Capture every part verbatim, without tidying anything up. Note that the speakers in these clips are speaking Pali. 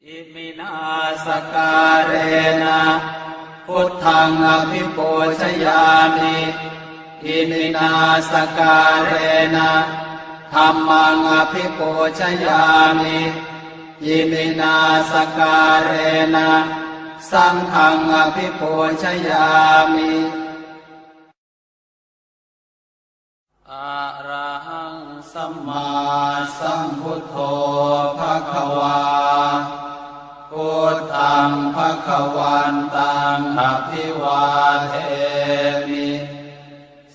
Iminā sakkārena buddhaṃ abhipūjayāmi. Iminā sakkārena dhammaṃ abhipūjayāmi. Iminā sakkārena saṅghaṃ abhipūjayāmi. Arahaṃ sammāsambuddho bhagavā. Buddhaṃ bhagavantaṃ abhivādemi.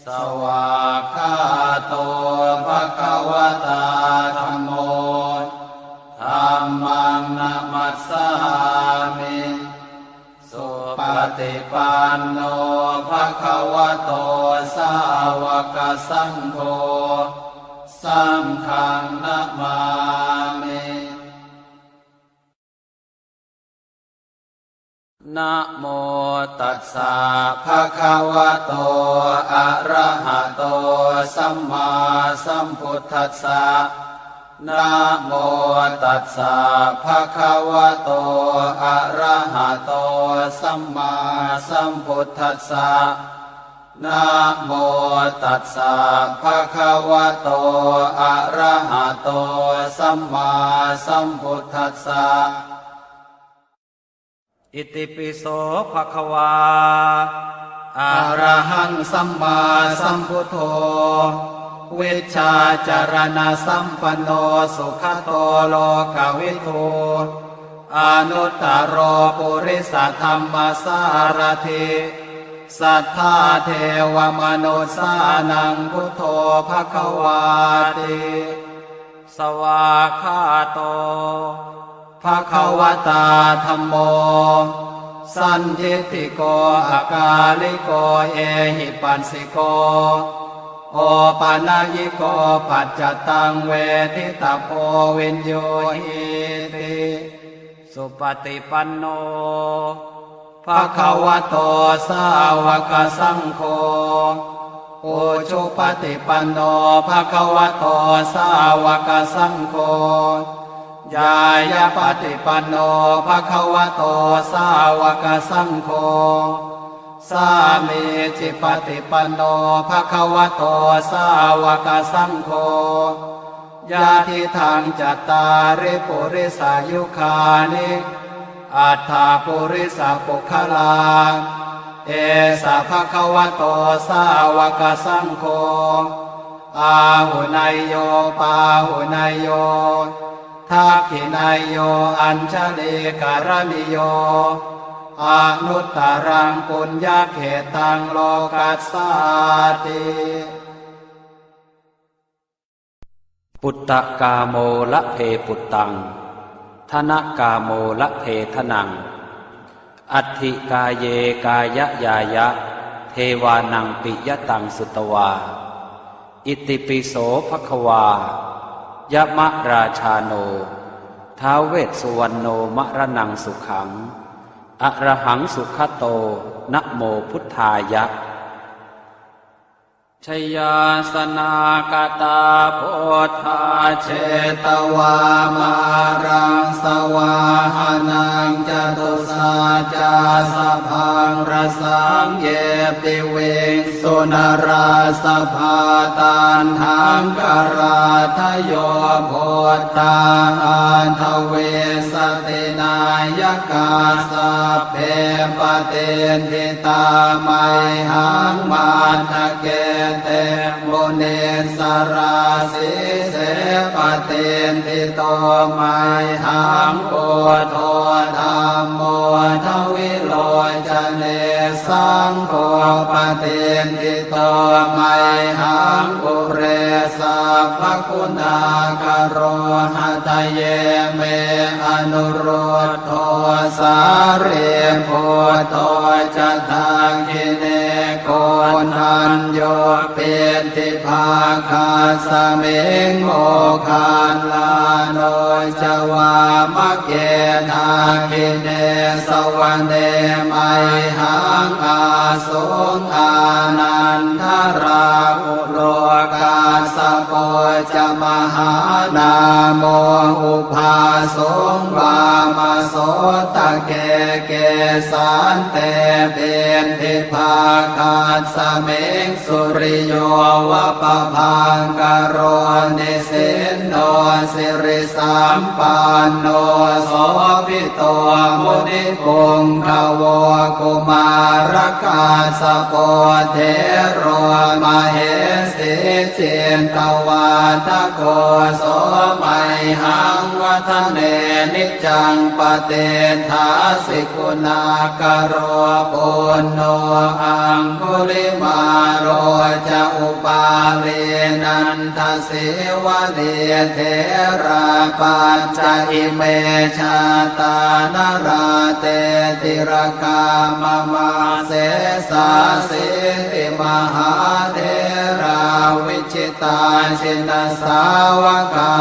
Svākkhāto bhagavatā dhammo. Dhammaṃ namassāmi. Supaṭipanno bhagavato sāvakasaṅgho. Saṅghaṃ namāmi. Namo tassa bhagavato arahato sammāsambuddhassa. Namo tassa bhagavato arahato sammāsambuddhassa. Namo tassa bhagavato arahato sammāsambuddhassa. Itipi so bhagavā arahaṃ sammāsambuddho vijjācaraṇasampanno sugato lokavidū anuttaro purisadammasārathi satthā devamanussānaṃ buddho bhagavāti. Svākkhāto bhagavatā dhammo sandiṭṭhiko akāliko ehipassiko opanayiko paccattaṃ veditabbo viññūhīti. Supaṭipanno bhagavato sāvakasaṅgho. Ujupaṭipanno bhagavato sāvakasaṅgho. Ñāyapaṭipanno bhagavato sāvakasaṅgho. Sāmīcipaṭipanno bhagavato sāvakasaṅgho. Yadidaṃ cattāri purisayugāni aṭṭha purisapuggalā, esa bhagavato sāvakasaṅgho, āhuneyyo pāhuneyyo dakkhiṇeyyo añjalikaraṇīyo anuttaraṃ puññakkhettaṃ lokassāti. Puttakāmo labhe puttaṃ, dhanakāmo labhe dhanaṃ, atthi kāye kāyañāya, devānaṃ piyataṃ sutvā. Itipi so bhagavā, yamarājāno, ท้าว vessuvaṇṇo, maraṇaṃ sukhaṃ, arahaṃ sugato, namo buddhāya. Jayāsanāgatā buddhā, jetvā māraṃ savāhanaṃ, catusaccāsabhaṃ rasaṃ, ye piviṃsu narāsabhā. Taṇhaṅkarādayo buddhā, aṭṭhavīsati nāyakā, sabbe patiṭṭhi tā mayhaṃ, matthake te munissarā. Sīse patiṭṭhito mayhaṃ, buddho dhammo dvilocane, saṅgho patiṭṭhito mayhaṃ, ure sabbaguṇākaro. Hadaye me anurud dho, sārīputto ca dakkhiṇe, ko Koṇḍañño piṭṭhibhāgasmiṃ moggallāno ca vāmake. Dakkhiṇe savane mayhaṃ āsuṃ ānandarāhulo, kassapo ca mahānāmo ubhāsuṃ vāmasotake. Kesante piṭṭhibhāgasmiṃ suriyo va pabhaṅkaro, nisinno sirisampanno sobhito munipuṅgavo. Kumārakassapo thero mahesī cittavādako, so mayhaṃ vadane niccaṃ patiṭṭhāsi guṇākaro. Puṇṇo aṅgulimālo ca upālī nandasīvalī, therā pañca ime jātā nalāṭe tilakā mama. Sesāsīti mahātherā vi jitā jinasāvakā,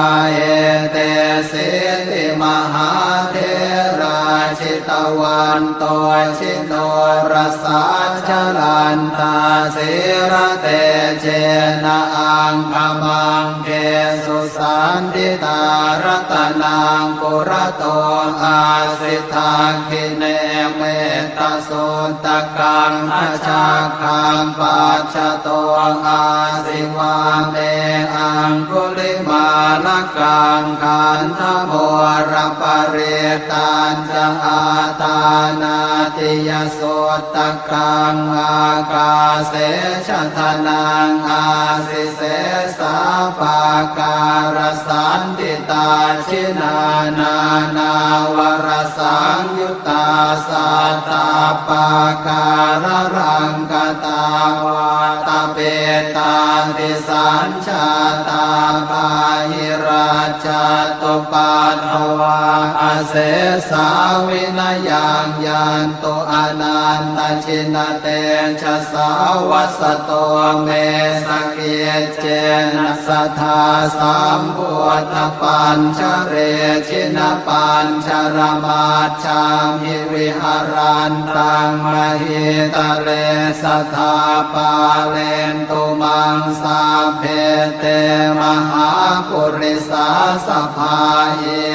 etesīti mahātherā jitavanto jinorasā, jalantā sīlatejena aṅgamaṅgesu saṇṭhitā. Ratanaṃ purato āsi dakkhiṇe metta suttakaṃ, dhajaggaṃ pacchato āsi vāme aṅgulimālakaṃ. Khandhamoraparittañca āṭānāṭiyasuttakaṃ, ākāse chadanaṃ āsi sesā pākārasaṇṭhitā. Jinā nānāvarasaṃyu ttā sattappākāralaṅkatā, vātapittādisañjātā bāhirajjhattupaddavā, asesā vinayaṃ yantu anantajinatejasā. Vasato me sakic cena sadā sambuddhapañjare, jinapañjaramajjhamhi viharantaṃ mahītale, sadā pālentu maṃ sabbe te mahāpurisāsabhā.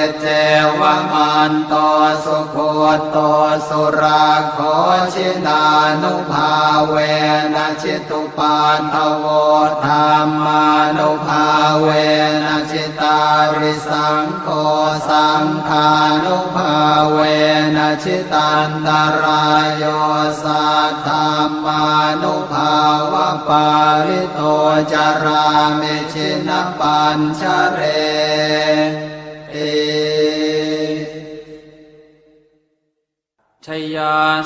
Iccevamanto sugutto surakkho, jinānubhāvena jitu paddavo, dhammānubhāvena jitārisaṅgho, saṅghānubhāvena jitantarāyo, saddhammānubhāvapālito carāmi jinapañjareti.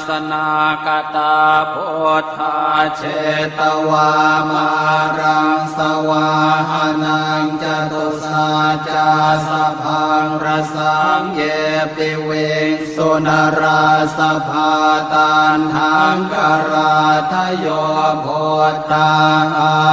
Jayāsanākatā buddhā jetvā māraṃ savāhanaṃ, catusaccāsabhaṃ rasaṃ ye piviṃsu narāsabhā. Taṇhaṅkarādayo buddhā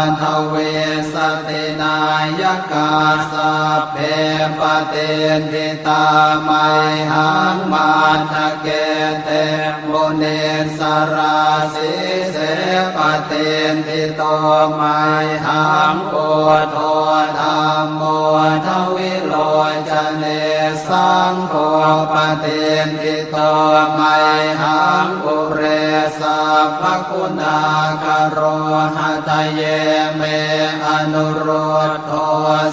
aṭṭhavīsati nāyakā, sabbe patiṭṭhi tā mayhaṃ matthake te munissarā. Sīse patiṭṭhito mayhaṃ buddho dhammo dvilocane, saṅgho patiṭṭhito mayhaṃ ure sabbaguṇākaro. Hadaye me anurud dho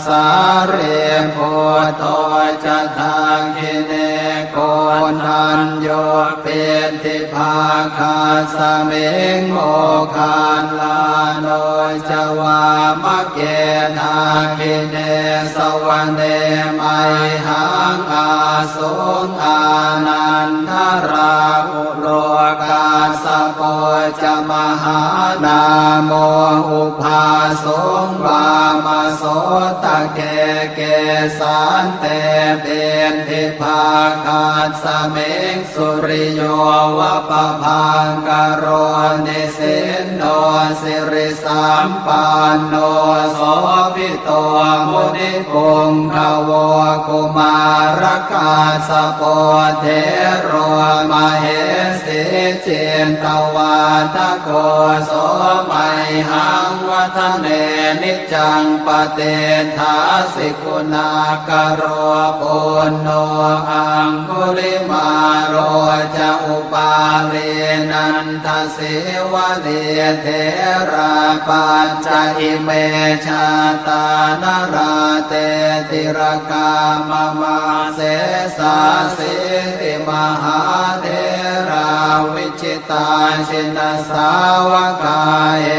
sārīputto ca dakkhiṇe, koṇḍañño piṭṭhibhāgasmiṃ moggallāno ca vāmake. Dakkhiṇe savane mayhaṃ āsuṃ ānandarāhulo, Kassapo ca Mahānāmo ubhāsuṃ vāmasotake. Kesante piṭṭhibhāgasmiṃ suriyo va pabhaṅkaro, nisinno sirisampanno sobhi to munipuṅgavo. Kumārakassapo thero mahesī cittavādako, so mayhaṃ vadane niccaṃ patiṭṭhāsi guṇākaro. Puṇṇo Aṅgulimālo ca Upālī Nanda Sīvalī, therā pañca ime jātā nalāṭe tilakā mama. Sesāsīti mahātherā vijitā jinasāvakā,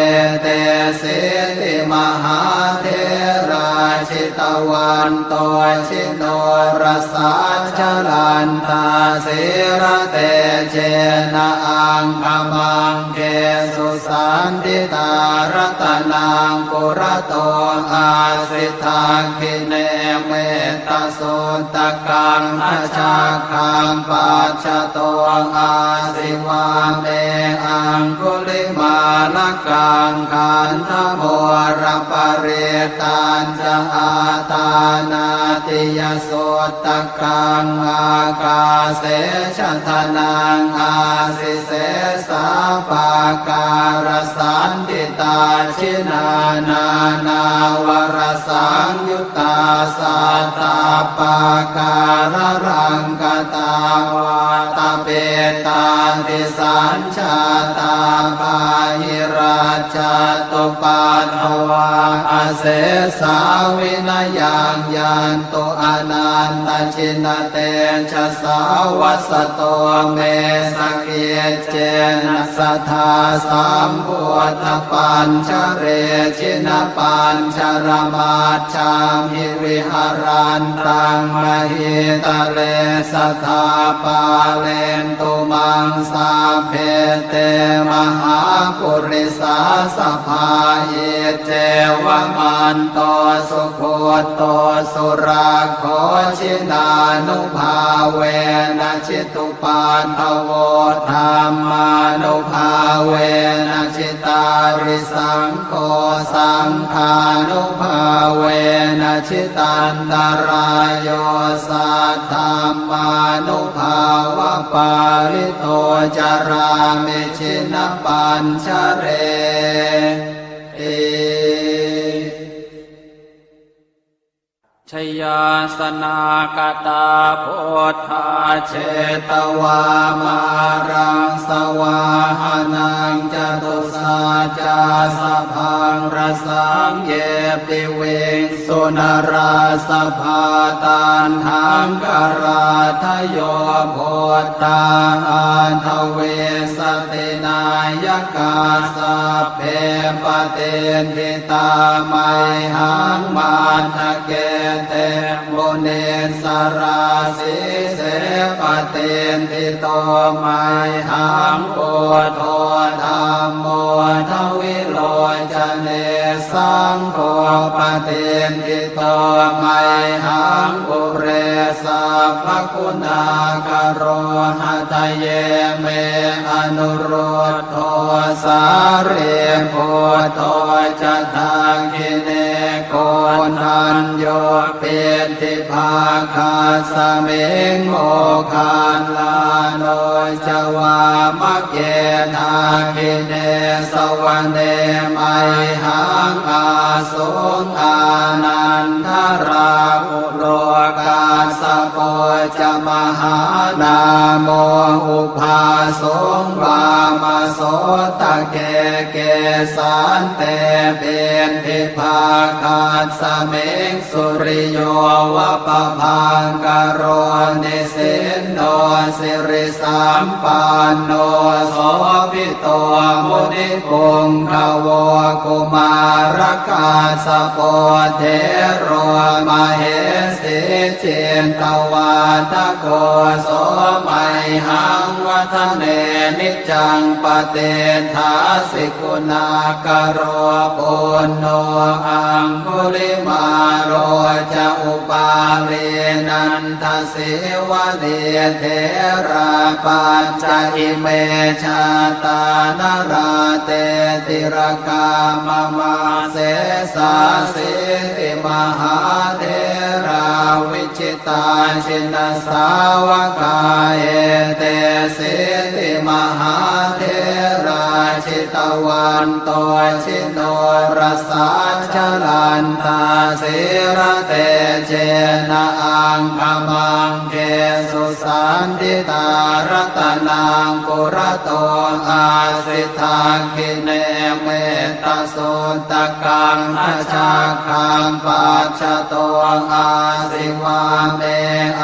etesīti mahātherā jitavanto jinorasā, jalantā sīlatejena aṅgamaṅ gesu saṇṭhitā. Ratanaṃ purato āsi dakkhiṇe mettasuttakaṃ, dhajaggaṃ pacchato āsi vāme aṅgulimālakaṃ. Khandhamoraparittañca āṭānāṭiyasutta kaṃ, ākāse chadanaṃ āsi sesā pākārasaṇṭhitā. Jinā nānāvarasaṃyuttā sattappākāralaṅkatā, vātapittādisañ jātā bāhirajjhattupaddavā, asesā vinayaṃ yantu anantajinatejasā. Vasato me sakiccena sadā sambuddhapañjare, jinapañjaramaj jhamhi viharantaṃ mahītale, sadā pālentu maṃ sabbe te mahāpurisāsabhā. Iccevamanto sugutto surakkho, jinānubhāvena jitu paddavo, dhammānubhāvena jitārisaṅgho, saṅghānubhāvena jitantarāyo, saddhammānubhāvapālito carāmi jinapañjareti. Jayāsanāgatā buddhā jetvā māraṃ savāhanaṃ, catusaccāsabhaṃ rasaṃ ye piviṃsu narāsabhā. Taṇhaṅkarādayo buddhā aṭṭhavīsati nāyakā, sabbe patiṭṭhi tā mayhaṃ matthake te munissarā. Sīse patiṭṭhito mayhaṃ buddho dhammo dvilocane, saṅgho patiṭṭhito mayhaṃ ure sabbaguṇākaro. Hadaye me anurud dho sārīputto ca dakkhiṇe, koṇḍañño piṭṭhibhāgasmiṃ moggallāno ca vāmake. Dakkhiṇe savane mayhaṃ āsuṃ ānandarāhu lo, kassapo ca mahānāmo ubhāsuṃ vāmasotake. Kesante piṭṭhibhāgasmiṃ suriyo va pabhaṅkaro, nisi nisinno sirisampanno sobhito munipuṅgavo. Kumārakassapo thero mahesī cittavādako so mayhaṃ vadane niccaṃ patiṭṭhāsi guṇākaro. Puṇṇo aṅgulimālo ca upālī nandasīvalī therā pañca ime jātā nalāṭe tilakā mama. Sesāsīti mahātherā vi jitā jinasāvakā etesīti mahātherā jitavanto jinorasā jalantā sīlatejena aṅgamaṅgesu saṇṭhitā. Ratanaṃ purato āsi dakkhiṇe metta suttakaṃ dhajaggaṃ pacchato āsi vāme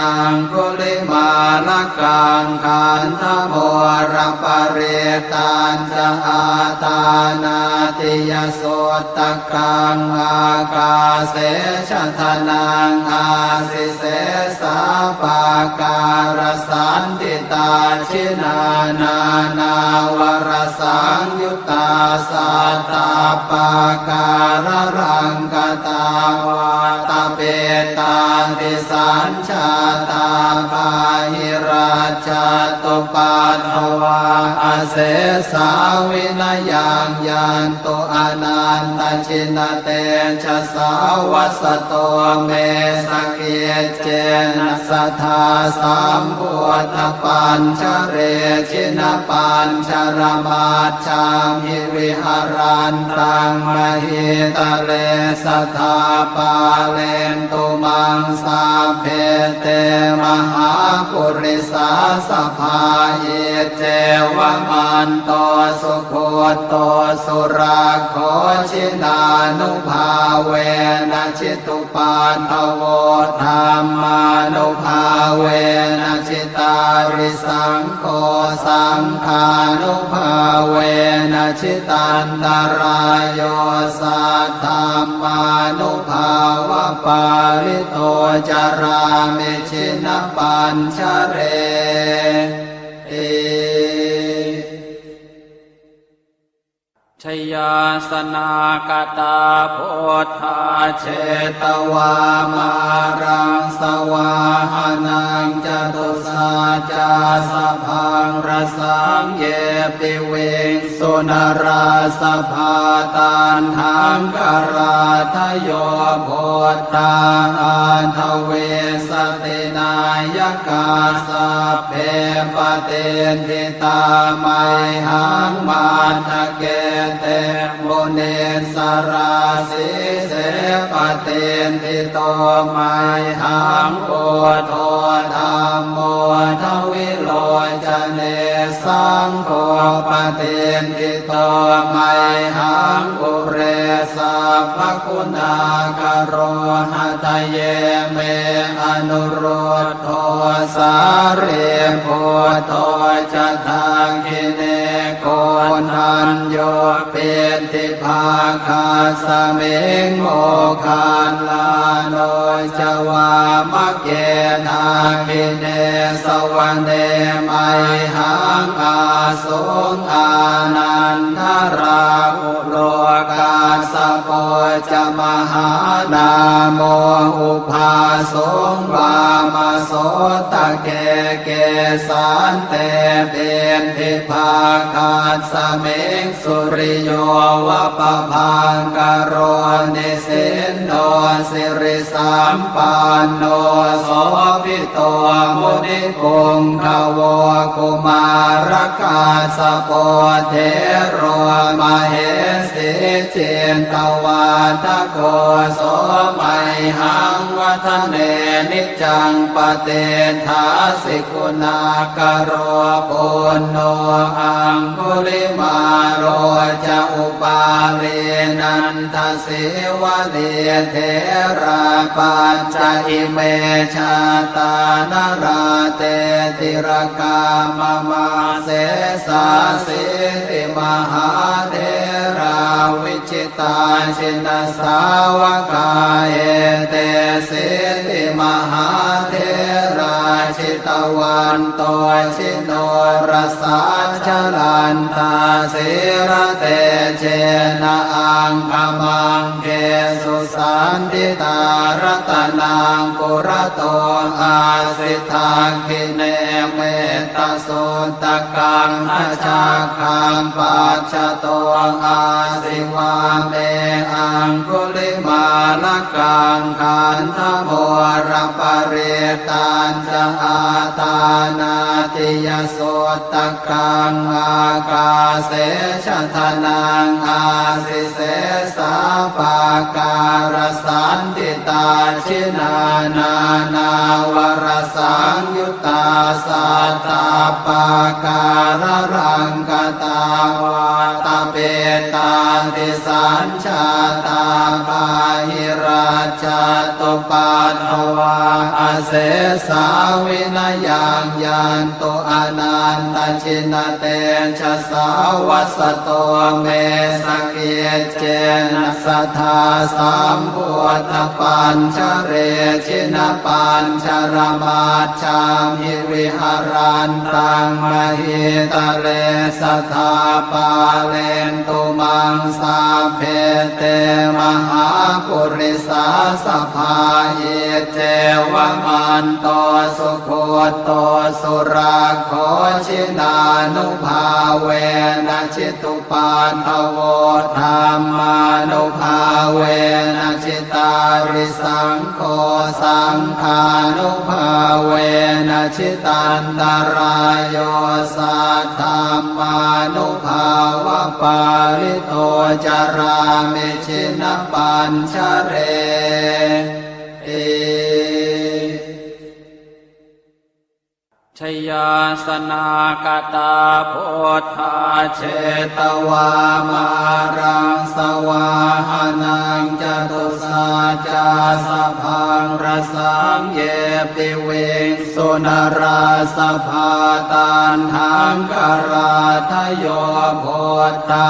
aṅgulimālakaṃ. Khandhamoraparittañca āṭānāṭiyasuttakaṃ ākāse chadanaṃ āsi sesā pākārasaṇṭhitā. Jinā nānāvarasaṃyut tā sattappākāralaṅkatā vātapittādisañjātā bāhirajjhattupaddavā asesā vinayaṃ yantu anantajinatejasā. Vasato me sakic cena sadā sambuddhapañjare jinapañjaramajjhamhi viharantaṃ mahītale sadā pālentu maṃ sabbe te mahāpurisāsabhā. Iccevamanto sugutto surakkho jinānubhāvena jitu paddavo dhammānubhāvena jitārisaṅgho saṅghānubhāvena jitantarāyo saddhammānubhāvapālito carāmi jinapañjareti. Jayāsanāgatā buddhā jetvā māraṃ savāhanaṃ catusaccāsabhaṃ rasaṃ ye piviṃsu narāsabhā. Taṇhaṅkarādayo buddhā aṭṭhavīsati nāyakā sabbe patiṭṭhi tā mayhaṃ matthake te munissarā. Sīse patiṭṭhito mayhaṃ buddho dhammo dvilocane saṅgho patiṭṭhito mayhaṃ ure sabbaguṇākaro. Hadaye me anurud dho sārīputto ca dakkhiṇe koṇḍañño piṭṭhibhāgasmiṃ moggallāno ca vāmake. Dakkhiṇe savane mayhaṃ āsuṃ ānandarāhu lo kassapo ca mahānāmo ubhāsuṃ vāmasotake. Kesante piṭṭhibhāgasmiṃ suriyo va pabhaṅkaro nisinno siri sampanno sobhito munipuṅgavo. Kumārakassapo thero mahesī cittavādako so mayhaṃ vadane niccaṃ patiṭṭhāsi guṇākaro. Puṇṇo aṅgulimālo mālo ca upālī nandasīvalī therā pañca ime jātā nalāṭe tilakā mama. Sesāsīti mahātherā vijitā jinasāvakā etesīti mahātherā jitavanto jinorasā jalantā sīlatejena aṅgamaṅgesu saṇṭhitā. Ratanaṃ purato āsi dakkhiṇe mettasuttakaṃ dhajaggaṃ pacchato āsi vāme aṅgulimālakaṃ. Khandhamoraparittañ ca āṭānāṭiyasuttakaṃ ākāse chadanaṃ āsi sesā pākārasaṇṭhitā. Jinā nānāvarasaṃyuttā sattappākāralaṅkatā vātapittādisañ jātā bāhirajjhattupaddavā asesā vinayaṃ yantu anantajinatejasā. Vasato me sakiccena sadā sambuddhapañjare jinapañjaramaj jhamhi viharantaṃ mahītale sadā pālentu maṃ sabbe te mahāpurisāsabhā. Iccevamanto sugutto surakkho jinānubhāvena jitu paddavo dhammānubhāvena jitārisaṅgho saṅghānubhāvena jitantarāyo saddhammānubhāvapālito carāmi jinapañjareti. Jayāsanākatā buddhā jetvā māraṃ savāhanaṃ catusaccāsabhaṃ rasaṃ ye piviṃsu narāsabhā. Taṇhaṅkarādayo buddhā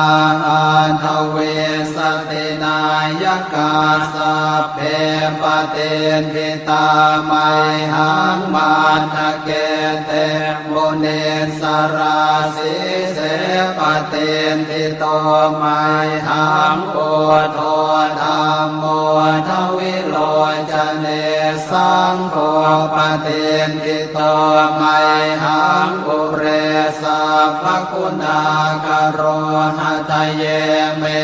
aṭṭhavīsati nāyakā sabbe patiṭṭhi tā mayhaṃ matthake te munissarā. Sīse patiṭṭhito mayhaṃ buddho dhammo dvilocane saṅgho patiṭṭhito mayhaṃ ure sabbaguṇākaro. Hadaye me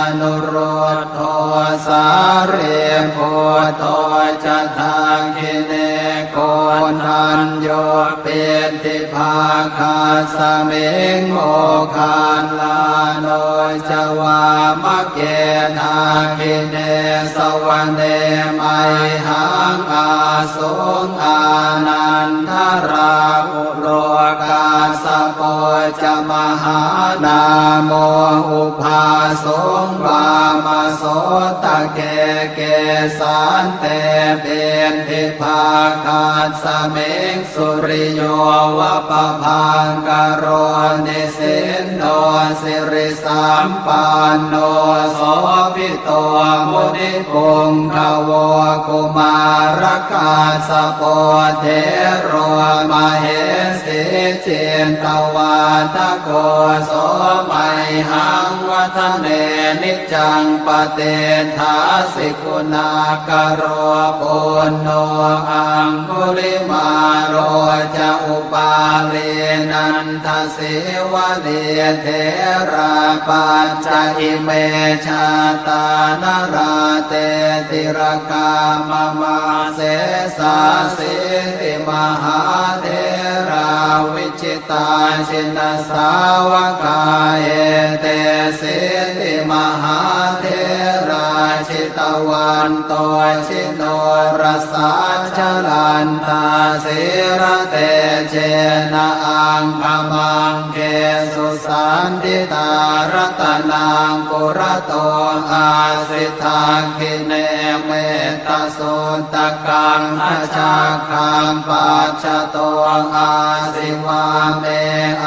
anurud dho sārīputto ca dakkhiṇe koṇḍañño piṭṭhibhāgasmiṃ moggallāno ca vāmake. Dakkhiṇe savane mayhaṃ āsuṃ ānandarāhu lo kassapo ca mahānāmo ubhāsuṃ vāmasotake. Kesante piṭṭhibhāgasmiṃ suriyo va pabhaṅkaro nisinno siri sampanno sobhito munipuṅgavo. Kumārakassapo thero mahesī cittavādako so mayhaṃ vadane niccaṃ patiṭṭhāsi guṇākaro. Puṇṇo aṅgulimālo ca upālī nanda sīvalī therā pañca ime jātā nalāṭe tilakā mama. Sesāsīti mahātherā vijitā jinasāvakā etesīti mahātherā jitavanto jinorasā jalantā sīlatejena aṅgamaṅgesu saṇ saṇṭhitā. Ratanaṃ purato āsi dakkhiṇe mettasuttakaṃ, dhajaggaṃ pacchato āsi vāme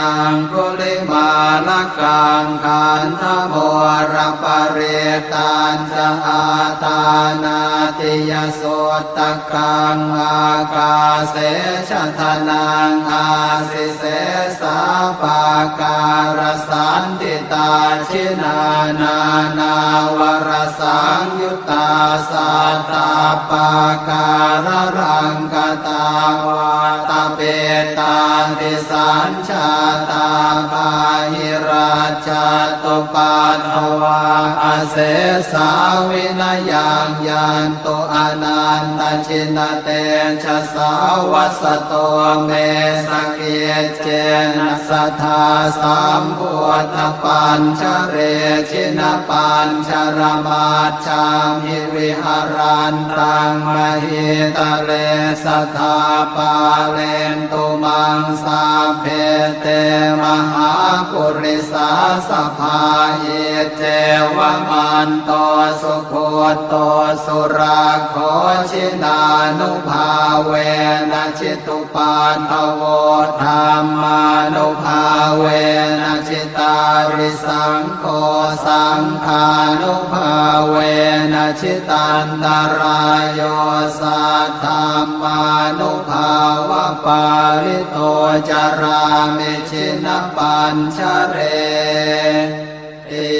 aṅgulimālakaṃ. Khandhamoraparittañca āṭānāṭiyasutta kaṃ, ākāse chadanaṃ āsi sesā pākārasaṇṭhitā. Jinā nānāvarasaṃyuttā sattappākāralaṅkatā, vātapittādisañ jātā bāhirajjhattupaddavā, asesā vinayaṃ yantu anantajinatejasā. Vasato me sakiccena sadā sambuddhapañjare, jinapañjaramaj jhamhi viharantaṃ mahītale, sadā pālentu maṃ sabbe te mahāpurisāsabhā. Iccevamanto sugutto surakkho, jinānubhāvena jitu paddavo, dhammānubhāvena jitārisaṅgho, saṅghānubhāvena jitantarāyo, saddhammānubhāvapālito carāmi jinapañjareti.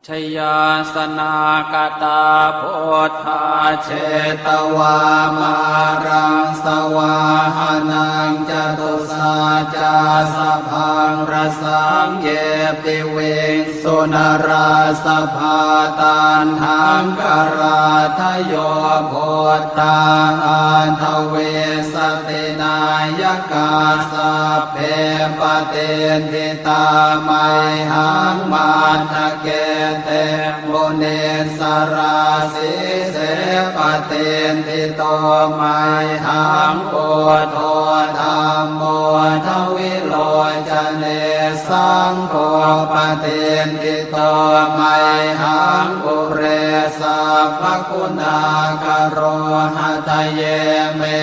Jayāsanākatā buddhā jetvā māraṃ savāhanaṃ, catusaccāsabhaṃ rasaṃ ye piviṃsu narāsabhā. Taṇhaṅkarādayo buddhā aṭṭhavīsati nāyakā, sabbe patiṭṭhi tā mayhaṃ matthake te munissarā. Sīse patiṭṭhito mayhaṃ buddho dhammo dvilocane, saṅgho patiṭṭhito mayhaṃ ure sabbaguṇākaro. Hadaye me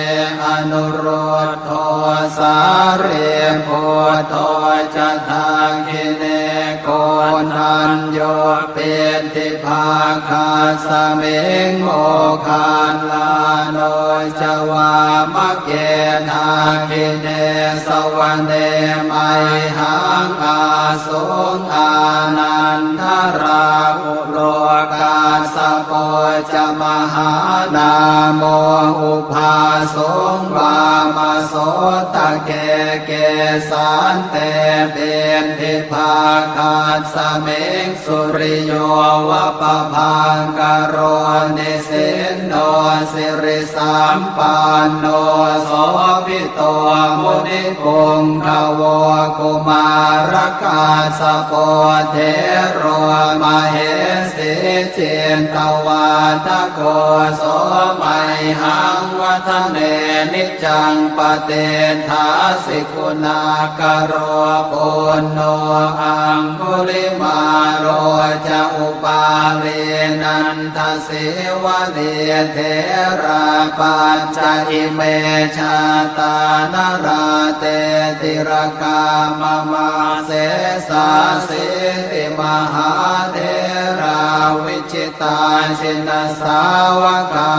anurud dho sārīputto ca dakkhiṇe, koṇḍañño piṭṭhibhāgasmiṃ moggallāno ca vāmake. Dakkhiṇe savane mayhaṃ āsuṃ ānandarāhu lo, kassapo ca mahānāmo ubhāsuṃ vāmasotake. Kesante piṭṭhibhāgasmiṃ suriyo va pabhaṅkaro, nisinno siri sampanno sobhito munipuṅgavo. Kumārakassapo thero mahesī cittavādako, so mayhaṃ vadane niccaṃ patiṭṭhāsi guṇākaro. Puṇṇo aṅgulimālo ca upālī nanda sīvalī, therā pañca ime jātā nalāṭe tilakā mama. Sesāsīti mahātherā vijitā jinasāvakā,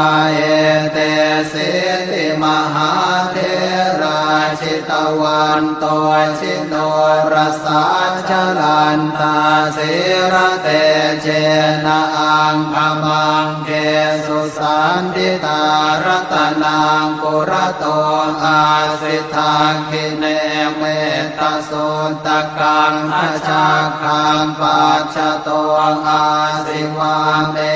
etesīti mahātherā jitavanto ji norasā, jalantā sīlatejena aṅgamaṅgesu saṇṭhitā. Ratanaṃ purato āsi dakkhiṇe mettasuttakaṃ, dhajaggaṃ pacchato āsi vāme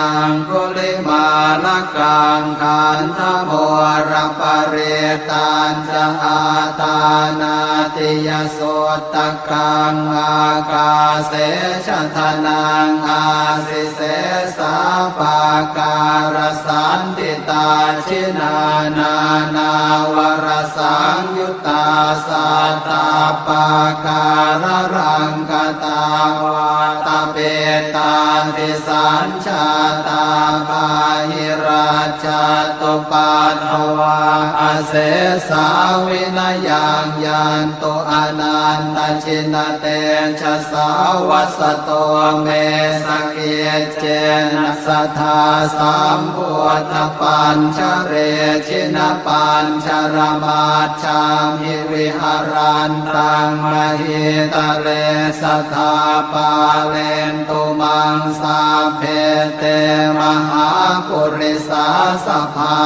aṅgulimālakaṃ. Khandhamoraparittañca Āṭānāṭiyasuttakaṃ ākāse chadanaṃ āsi, sesā pākārasaṇṭhitā. Jinā nānāvarasaṃyuttā sattappākāralaṅkatā, vātapittādisañ jātā bāhirajjhattupaddavā, asesā vinayaṃ yantu anantajinatejasā. Vasato me sakiccena sadā sambuddhapañjare, jinapañjaramaj jhamhi viharantaṃ mahītale, sadā pālentu maṃ sabbe te mahāpurisāsabhā.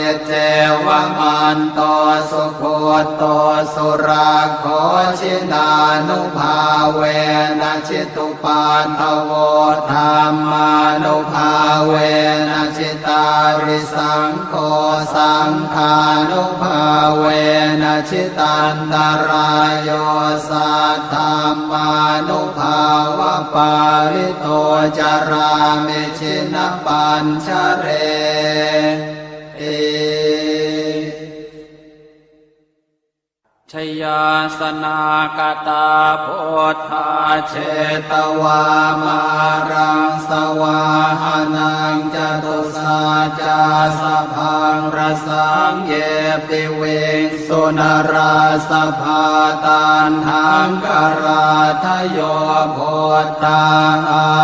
Iccevamanto sugutto surakkho, jinānubhāvena jitu paddavo, dhammānubhāvena jitārisaṅgho, saṅghānubhāvena jitantarāyo, saddhammānubhāvapālito carāmi jinapañjareti. Jayāsanākatā buddhā jetvā māraṃ savāhanaṃ, catusaccāsabhaṃ rasaṃ ye piviṃsu narāsabhā. Taṇhaṅkarādayo buddhā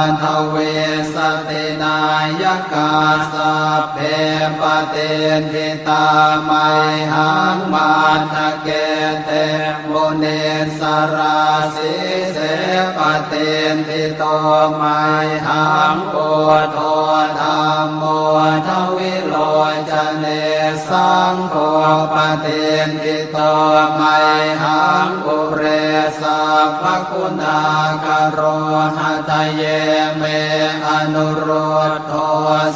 aṭṭhavīsati nāyakā, sabbe patiṭṭhi tā mayhaṃ matthake te munissarā. Sīse patiṭṭhito mayhaṃ buddho dhammo dvilocane, saṅgho patiṭṭhito mayhaṃ ure sabbaguṇākaro. Hadaye me anurud dho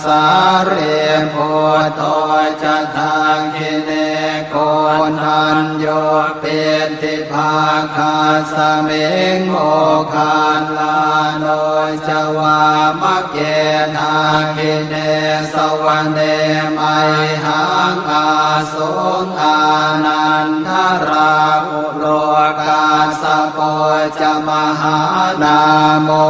sārīputto ca dakkhiṇe, koṇḍañño piṭṭhibhāgasmiṃ moggallāno ca vāmake. Dakkhiṇe savane mayhaṃ āsuṃ ānandarāhu lo, kassapo ca mahānāmo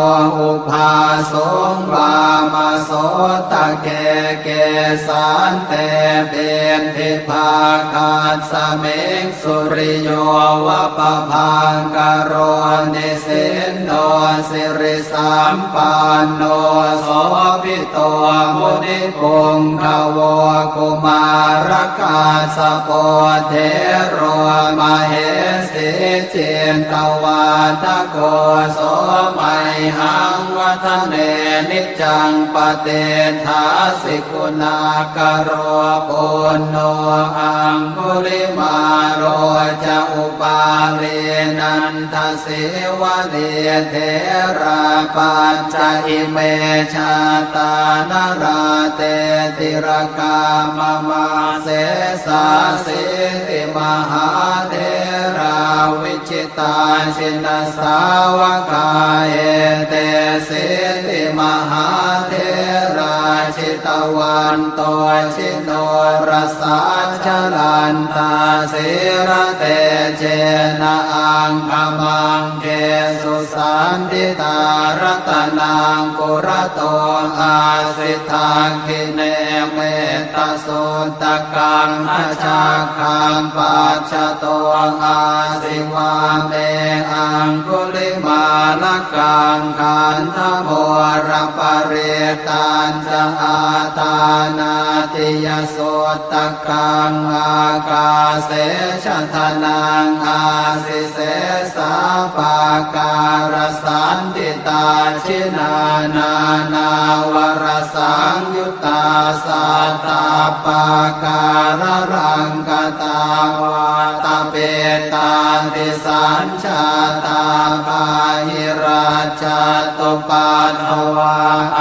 ubhāsuṃ vāmasotake. Kesante piṭṭhibhāgasmiṃ suriyo va pabhaṅkaro, nisinno siri sampanno sobhito munipuṅgavo. Kumārakassapo thero mahesī cittavādako, so mayhaṃ vadane niccaṃ patiṭṭhāsi guṇākaro. Puṇṇo aṅgulimālo ca upālī nanda sīvalī, therā pañca ime jātā nalāṭe tilakā mama. Sesāsīti mahātherā vijitā jinasāvakā, etesīti mahātherā jitavanto ji norasā, jalantā sīlatejena aṅgamaṅgesu saṇṭhitā. Ratanaṃ purato āsi dakkhiṇe mettasuttakaṃ, dhajaggaṃ pacchato āsi vāme aṅgulimālakaṃ. Khandhamoraparittañ ca āṭānāṭiyasuttakaṃ, ākāse chadanaṃ āsi sesā pākārasaṇṭhitā. Jinā nānāvarasaṃyuttā sattappākāralaṅkatā, vātapittādisañ jātā bāhirā Yattha cātupaddavā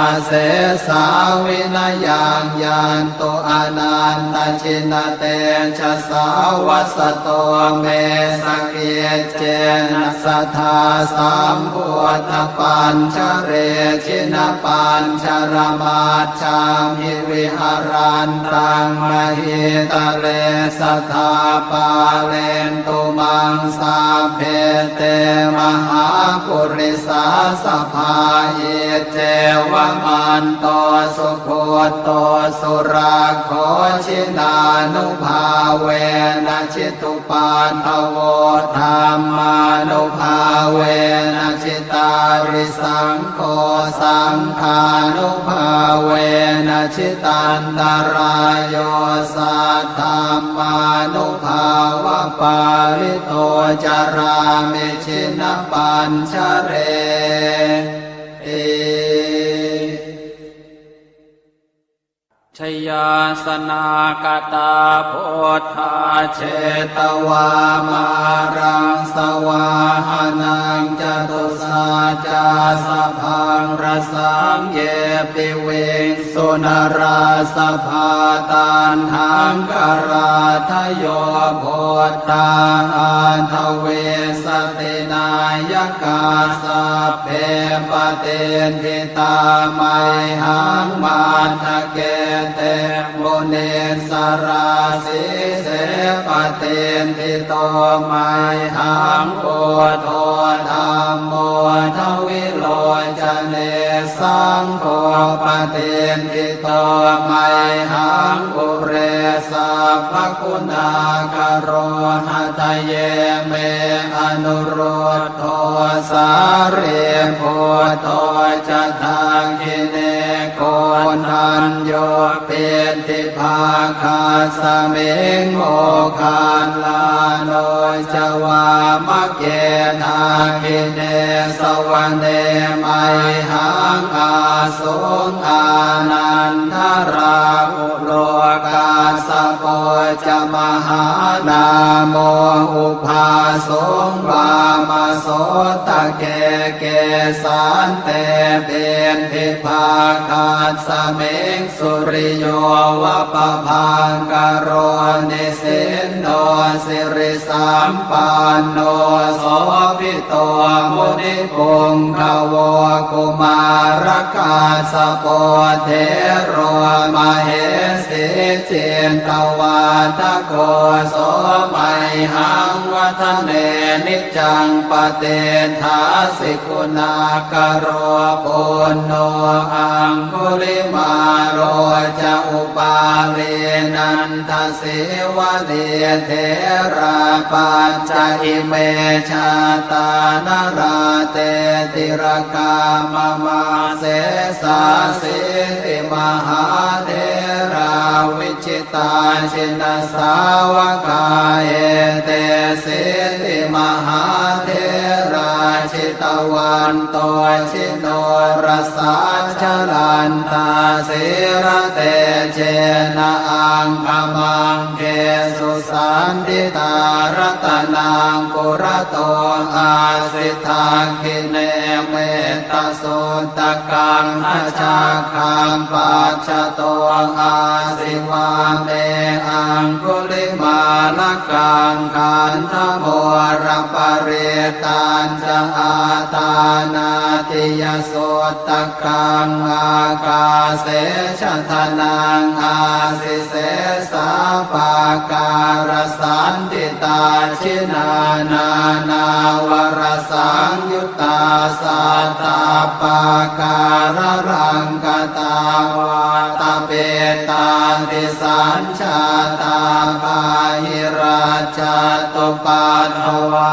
asesā vinayaṃ yantu anantajinatejasā vasato me sakiccena sadā sambuddhapañjare jinapañjaramajjhamhi viharantaṃ mahītale sadā pālentu maṃ sabbe te mahāpurisāsabhā. Iccevamanto sugutto surakkho jinānubhāvena jitu paddavo dhammānubhāvena jitārisaṅgho saṅghānubhāvena jitantarāyo saddhammānubhāvapālito carāmi jinapañjareti. Jayāsanākatā buddhā jetvā māraṃ savāhanaṃ catusaccāsabhaṃ rasaṃ ye piviṃsu narāsabhā. Taṇhaṅkarādayo buddhā aṭṭhavīsati nāyakā sabbe patiṭṭhi tā mayhaṃ matthake te munissarā. Sīse patiṭṭhito mayhaṃ buddho dhammo dvilocane saṅgho patiṭṭhito mayhaṃ ure sabbaguṇākaro. Hadaye me anurud dho sārīputto ca dakkhiṇe koṇḍañño piṭṭhibhāgasmiṃ moggallāno ca vāmake. Dakkhiṇe savane mayhaṃ ā suṃ ānandarāhulo kassapo ca mahānāmo ubhāsuṃ vāmasotake. Kesante piṭṭhibhāgasmiṃ suriyo va pabhaṅkaro nisinno siri sampanno sobhito munipuṅgavo. Kumārakassapo thero mahesī cittavādako so mayhaṃ vadane niccaṃ patiṭṭhāsi guṇākaro. Puṇṇo aṅgulimālo ca upālī nanda sīvalī therā pañca ime jātā nalāṭe tilakā mama. Sesāsīti mahātherā vijitā jinasāvakā etesīti mahātherā jitavanto ji norasā jalantā sīlatejena aṅgamaṅgesu saṇṭhitā. Ratanaṃ purato āsi dakkhiṇe mettasuttakaṃ dhajaggaṃ pacchato āsi vāme aṅgulimālakaṃ. Khandhamoraparittañ ca āṭānāṭiyasuttakaṃ ākāse chadanaṃ āsi sesā pākārasaṇṭhitā. Jinā nānāvarasaṃyuttā sattappākāralaṅkatā vātapittādisañ jātā bāhirajjhattupaddavā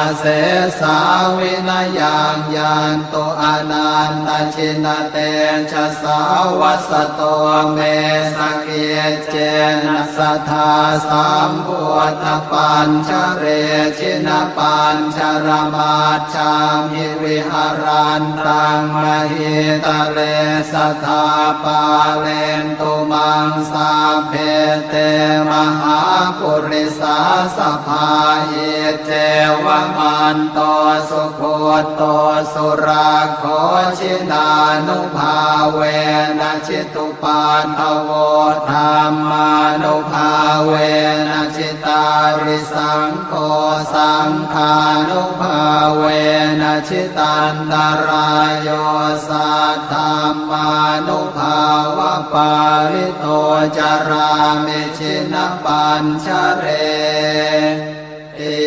asesā vinayaṃ yantu anantajinatejasā. Vasato me sakiccena sadā sambuddhapañjare jinapañjaramaj jhamhi viharantaṃ mahītale sadā pālentu maṃ sabbe te mahā purisāsabhā. Iccevamanto sugutto surakkho jinānubhāvena jitu paddavo dhammānubhāvena jitārisaṅgho saṅghānubhāvena jitantarāyo saddhammānubhāvapālito carāmi jinapañjareti.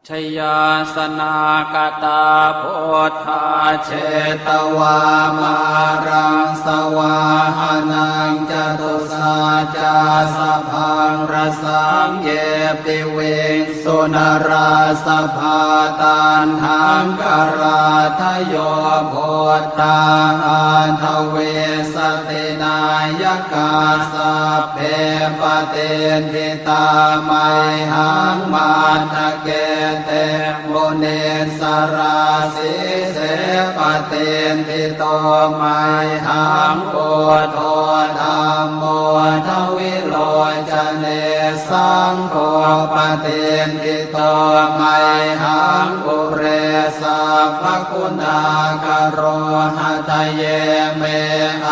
Jayāsanākatā buddhā jetvā māraṃ savāhanaṃ catusaccāsabhaṃ rasaṃ ye piviṃsu narāsabhā. Taṇhaṅkarādayo buddhā aṭṭhavīsati nāyakā sabbe patiṭṭhi tā mayhaṃ matthake te munissarā. Sīse patiṭṭhito mayhaṃ buddho dhammo dvilocane saṅgho patiṭṭhito mayhaṃ ure sabbaguṇākaro. Hadaye me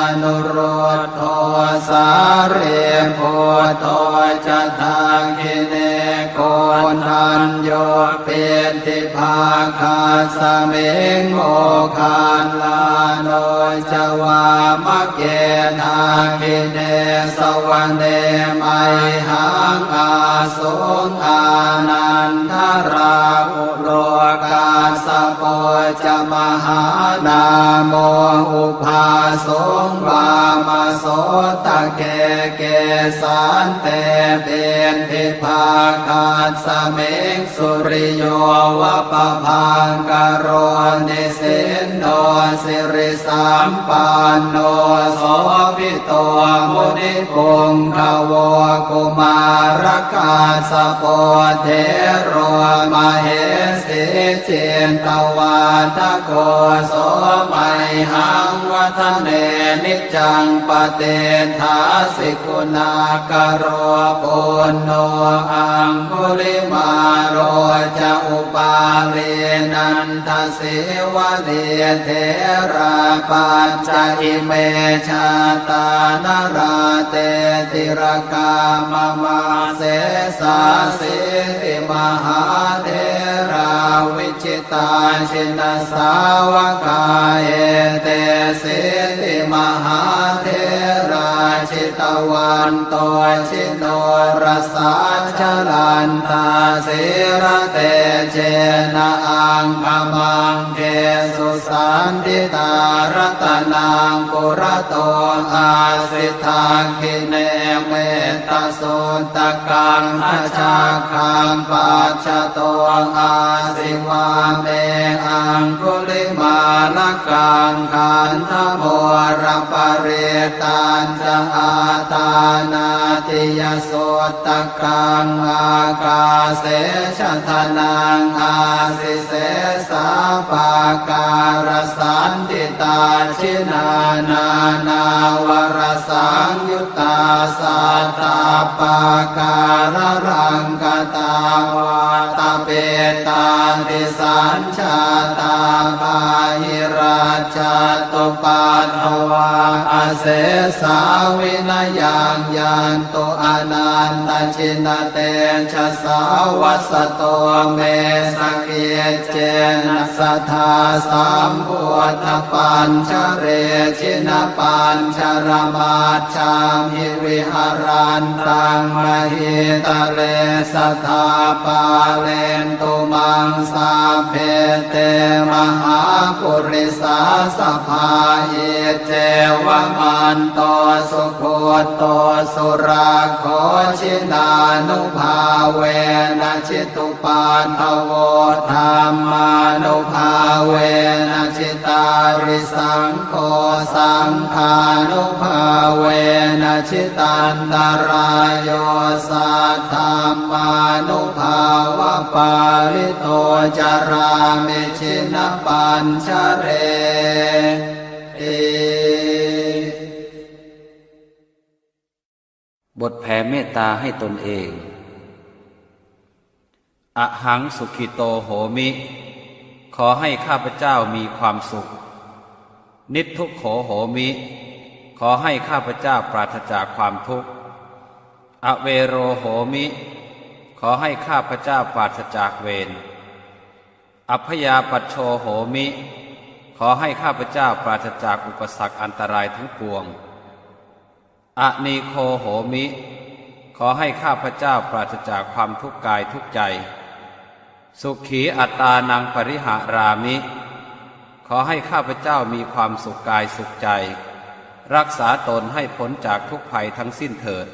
anurud dho sārīputto ca dakkhiṇe koṇḍañño piṭṭhibhāgasmiṃ moggallāno ca vāmake. Dakkhiṇe savane mayhaṃ āsuṃ ānandarāhu lo kassapo ca mahānāmo ubhāsuṃ vāmasotake. Kesante piṭṭhibhāgasmiṃ suriyo va pabhaṅkaro nisinno siri sampanno sobhito munipuṅgavo. Kumārakassapo thero mahesī cittavādako so mayhaṃ vadane niccaṃ patiṭṭhāsi guṇākaro. Puṇṇo aṅgulimālo ca upālī nanda sīvalī therā pañca ime jātā nalāṭe tilakā mama. Sesāsīti mahātherā vijitā jinasāvakā etesīti mahātherā jitavanto ji norasā jalantā sīlatejena aṅgamaṅgesu saṇṭhitā. Ratanaṃ purato āsi dakkhiṇe mettasuttakaṃ dhajaggaṃ pacchato āsi vāme aṅgulimālakaṃ. Khandhamoraparittañ ca āṭānāṭiyasuttakaṃ ākāse chadanaṃ āsi sesā pākārasaṇṭhitā. Jinā nānāvarasaṃyuttā sattappākāralaṅkatā vātapittādisañ jātā bāhirajjhattupaddavā asesā vinayaṃ yantu anantajinatejasā. Vasato me sakiccena sadā sambuddhapañjare jinapañjaramaj jhamhi viharantaṃ mahītale sadā pālentu maṃ sabbe te mahāpurisāsabhā. Iccevamanto sugutto surakkho jinānubhāvena jitu paddavo dhammānubhāvena jitārisaṅgho saṅghānubhāvena jitantarāyo saddhammānubhāvapālito carāmi jinapañjareti. บทแผ่เมตตาให้ตนเอง Ahaṃ sukhito homi ขอให้ข้าพเจ้ามีความสุข Niddukkho homi ขอให้ข้าพเจ้าปราศจากความทุกข์ Avero homi ขอให้ข้าพเจ้าปราศจากเวร Abyāpajjho homi ขอให้ข้าพเจ้าปราศจากอุปสรรคอันตรายทั้งปวง Anīgho homi ขอให้ข้าพเจ้าปราศจากความทุกข์กายทุกข์ใจ Sukhī attānaṃ pariharāmi ขอให้ข้าพเจ้ามีความสุขกายสุขใจ รักษาตนให้พ้นจากทุกข์ภัยทั้งสิ้นเถิด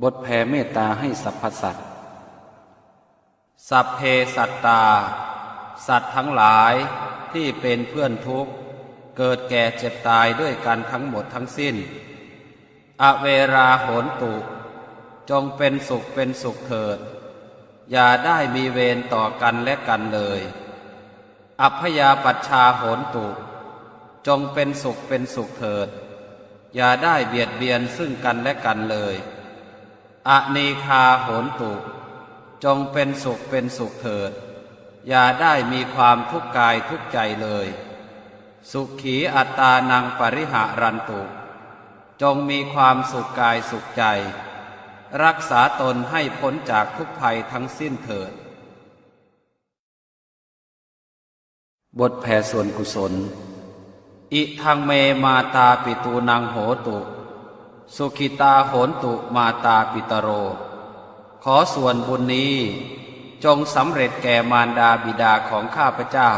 บทแผ่เมตตาให้สรรพสัตว์ Sabbe sattā สัตว์ทั้งหลายที่เป็นเพื่อนทุกข์ เกิดแก่เจ็บตายด้วยกันทั้งหมดทั้งสิ้น Averā hontu จงเป็นสุขเป็นสุขเถิด อย่าได้มีเวรต่อกันและกันเลย Abyāpajjhā hontu จงเป็นสุขเป็นสุขเถิด อย่าได้เบียดเบียนซึ่งกันและกันเลย Anīghā hontu จงเป็นสุขเป็นสุขเถิด อย่าได้มีความทุกข์กายทุกข์ใจเลย Sukhī attānaṃ pariharantu จงมีความสุขกายสุขใจ รักษาตนให้พ้นจากทุกข์ภัยทั้งสิ้นเถิด บทแผ่ส่วนกุศล Idaṃ me mātāpitūnaṃ hotu, sukhitā hontu mātāpitaro. ขอส่วนบุญนี้จงสำเร็จแก่มารดาบิดาของข้าพเจ้า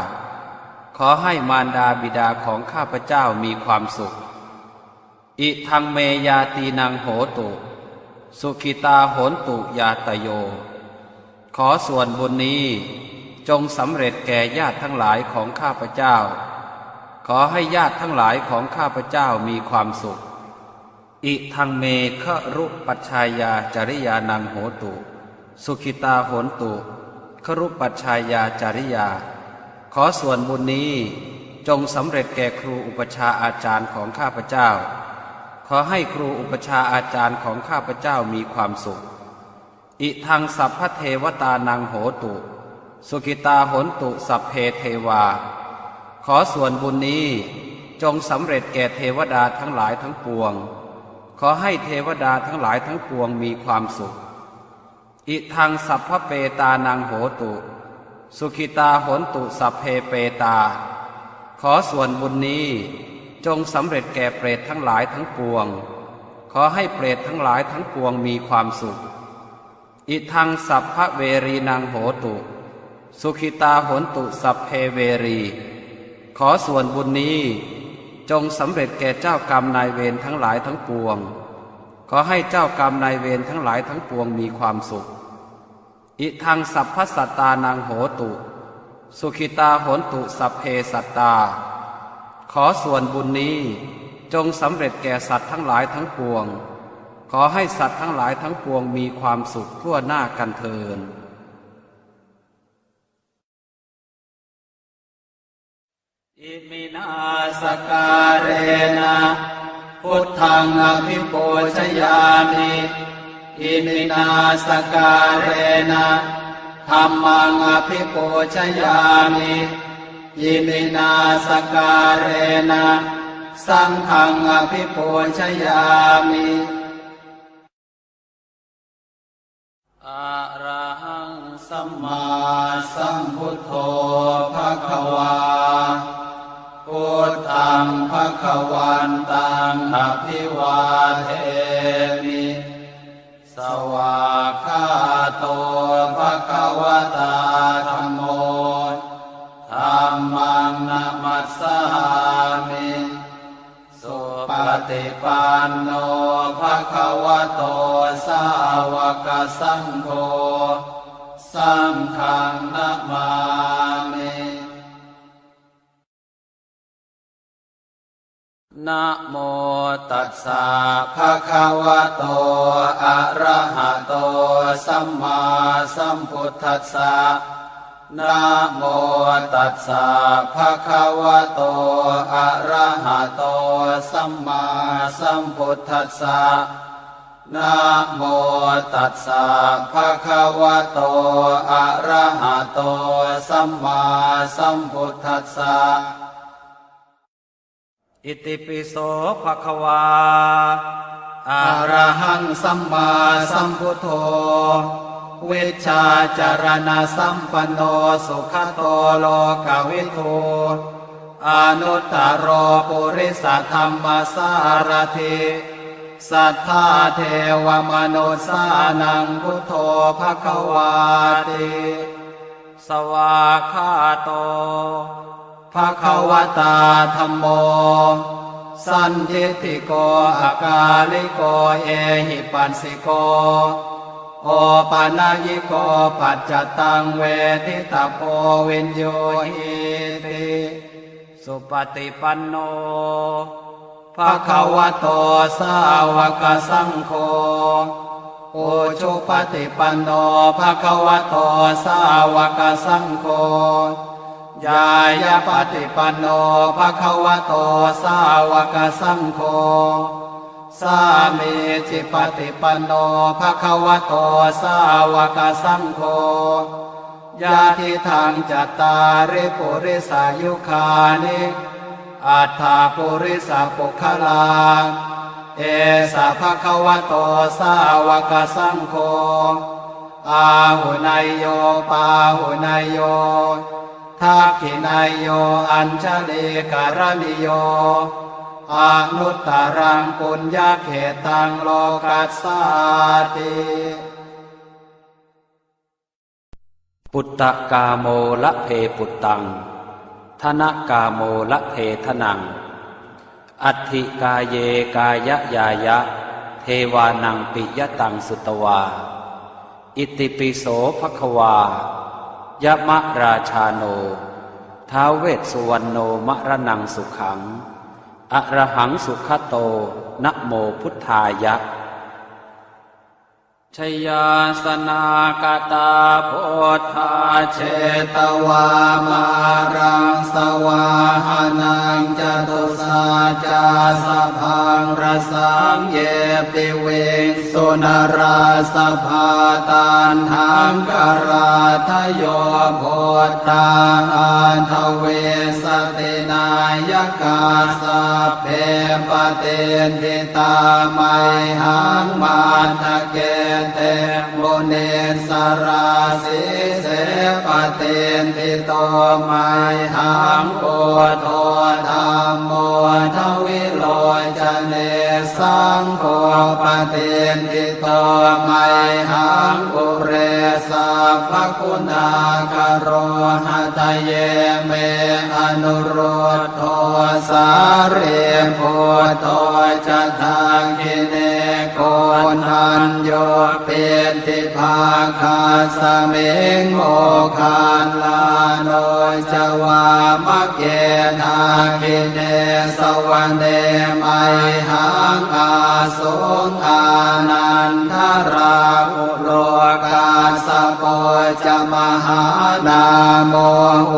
ขอให้มารดาบิดาของข้าพเจ้ามีความสุข Idaṃ me ñātīnaṃ hotu, sukhitā hontu ñātayo. ขอส่วนบุญนี้จงสำเร็จแก่ญาติทั้งหลายของข้าพเจ้า ขอให้ญาติทั้งหลายของข้าพเจ้ามีความสุข Idaṃ me garūpajjhāyācariyānaṃ hotu, sukhitā hontu garūpajjhāyācariyā. ขอส่วนบุญนี้จงสำเร็จแก่ครูอุปัชฌาย์อาจารย์ของข้าพเจ้า ขอให้ครูอุปัชฌาย์อาจารย์ของข้าพเจ้ามีความสุข Idaṃ sabbadevatānaṃ hotu, sukhitā hontu sabbe devā. ขอส่วนบุญนี้จงสำเร็จแก่เทวดาทั้งหลายทั้งปวง ขอให้เทวดาทั้งหลายทั้งปวงมีความสุข Idaṃ sabbapetānaṃ hotu, sukhitā hontu sabbe petā. ขอส่วนบุญนี้จงสำเร็จแก่เปรตทั้งหลายทั้งปวง ขอให้เปรตทั้งหลายทั้งปวงมีความสุข Idaṃ sabbaverīnaṃ hotu, sukhitā hontu sabbe verī. ขอส่วนบุญนี้จงสำเร็จแก่เจ้ากรรมนายเวรทั้งหลายทั้งปวง ขอให้เจ้ากรรมนายเวรทั้งหลายทั้งปวงมีความสุข Idaṃ sabbasattānaṃ hotu, sukhitā hontu sabbe sattā. ขอส่วนบุญนี้จงสำเร็จแก่สัตว์ทั้งหลายทั้งปวง ขอให้สัตว์ทั้งหลายทั้งปวงมีความสุขทั่วหน้ากันเทอญ Iminā sakkārena buddhaṃ abhipūjayāmi. Iminā sakkārena dhammaṃ abhipūjayāmi. Iminā sakkārena saṅghaṃ abhipūjayāmi. Arahaṃ sammāsambuddho bhagavā. Buddhaṃ bhagavantaṃ abhivādemi. Svākkhāto bhagavatā dhammo. Dhammaṃ namassāmi. Supaṭipanno bhagavato sāvakasaṅgho. Saṅghaṃ namāmi. Namo tassa bhagavato arahato sammāsambuddhassa. Namo tassa bhagavato arahato sammāsambuddhassa. Namo tassa bhagavato arahato sammāsambuddhassa. Itipi so bhagavā arahaṃ sammāsambuddho vijjācaraṇasampanno sugato lokavidū anuttaro purisadammasārathi satthā devamanussānaṃ buddho bhagavāti. Svākkhāto bhagavatā dhammo sandiṭṭhiko akāliko ehipassiko opanayiko paccattaṃ veditabbo viññūhīti. Supaṭipanno bhagavato sāvakasaṅgho, ujupaṭipanno bhagavato sāvakasaṅgho, ñāyapaṭipanno bhagavato sāvakasaṅgho, sāmīcipaṭipanno bhagavato sāvakasaṅgho, yadidaṃ cattāri purisayugāni aṭṭha purisapuggalā, esa bhagavato sāvakasaṅgho, āhuneyyo pāhuneyyo dakkhiṇeyyo añjalikaraṇīyo anuttaraṃ puññakkhettaṃ lokassāti. Puttakāmo labhe puttaṃ, dhanakāmo labhe dhanaṃ, atthi kāye kāyañāya, devānaṃ piyataṃ sutvā. Itipi so bhagavā, yamarājāno, ท้าว vessuvaṇṇo, maraṇaṃ sukhaṃ, arahaṃ sugato, namo buddhāya. Jayāsanākatā buddhā jetvā māraṃ savāhanaṃ, catusaccāsabhaṃ rasaṃ ye piviṃsu narāsabhā. Taṇhaṅkarādayo buddhā aṭṭhavīsati nāyakā, sabbe patiṭṭhi tā mayhaṃ matthake te munissarā. Sīse patiṭṭhito mayhaṃ buddho dhammo dvilocane, saṅgho patiṭṭhito mayhaṃ ure sabbaguṇākaro. Hadaye me anurud dho sārīputto ca dakkhiṇe, koṇḍañño piṭṭhibhāgasmiṃ moggallāno ca vāmake. Dakkhiṇe savane mayhaṃ āsuṃ ānandarāhu lo, kassapo ca mahānāmo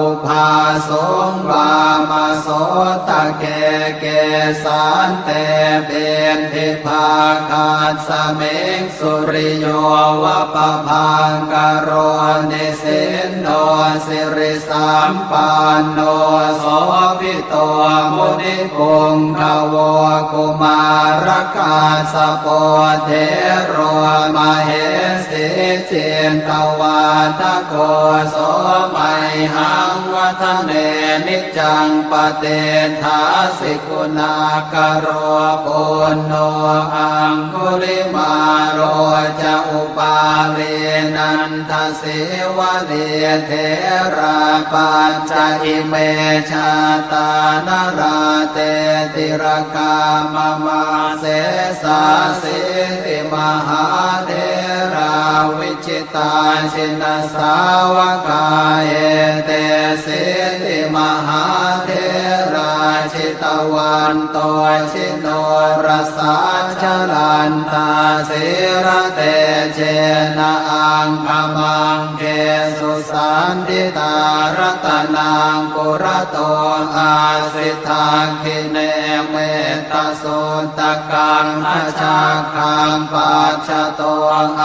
ubhāsuṃ vāmasotake. Kesante piṭṭhibhāgasmiṃ suriyo va pabhaṅkaro, nisinno siri sampanno sobhito munipuṅgavo. Kumārakassapo thero mahesī cittavādako, so mayhaṃ vadane niccaṃ patiṭṭhāsi guṇākaro. Puṇṇo aṅgulimālo ca upālī nanda sīvalī, therā pañca ime jātā nalāṭe tilakā mama. Sesāsīti mahātherā vijitā jinasāvakā, etesīti mahātherā jitavanto jinorasā, jalantā sīlatejena aṅgamaṅgesu saṇṭhitā. Ratanaṃ purato āsi, dakkhiṇe mettasuttakaṃ, dhajaggaṃ pacchato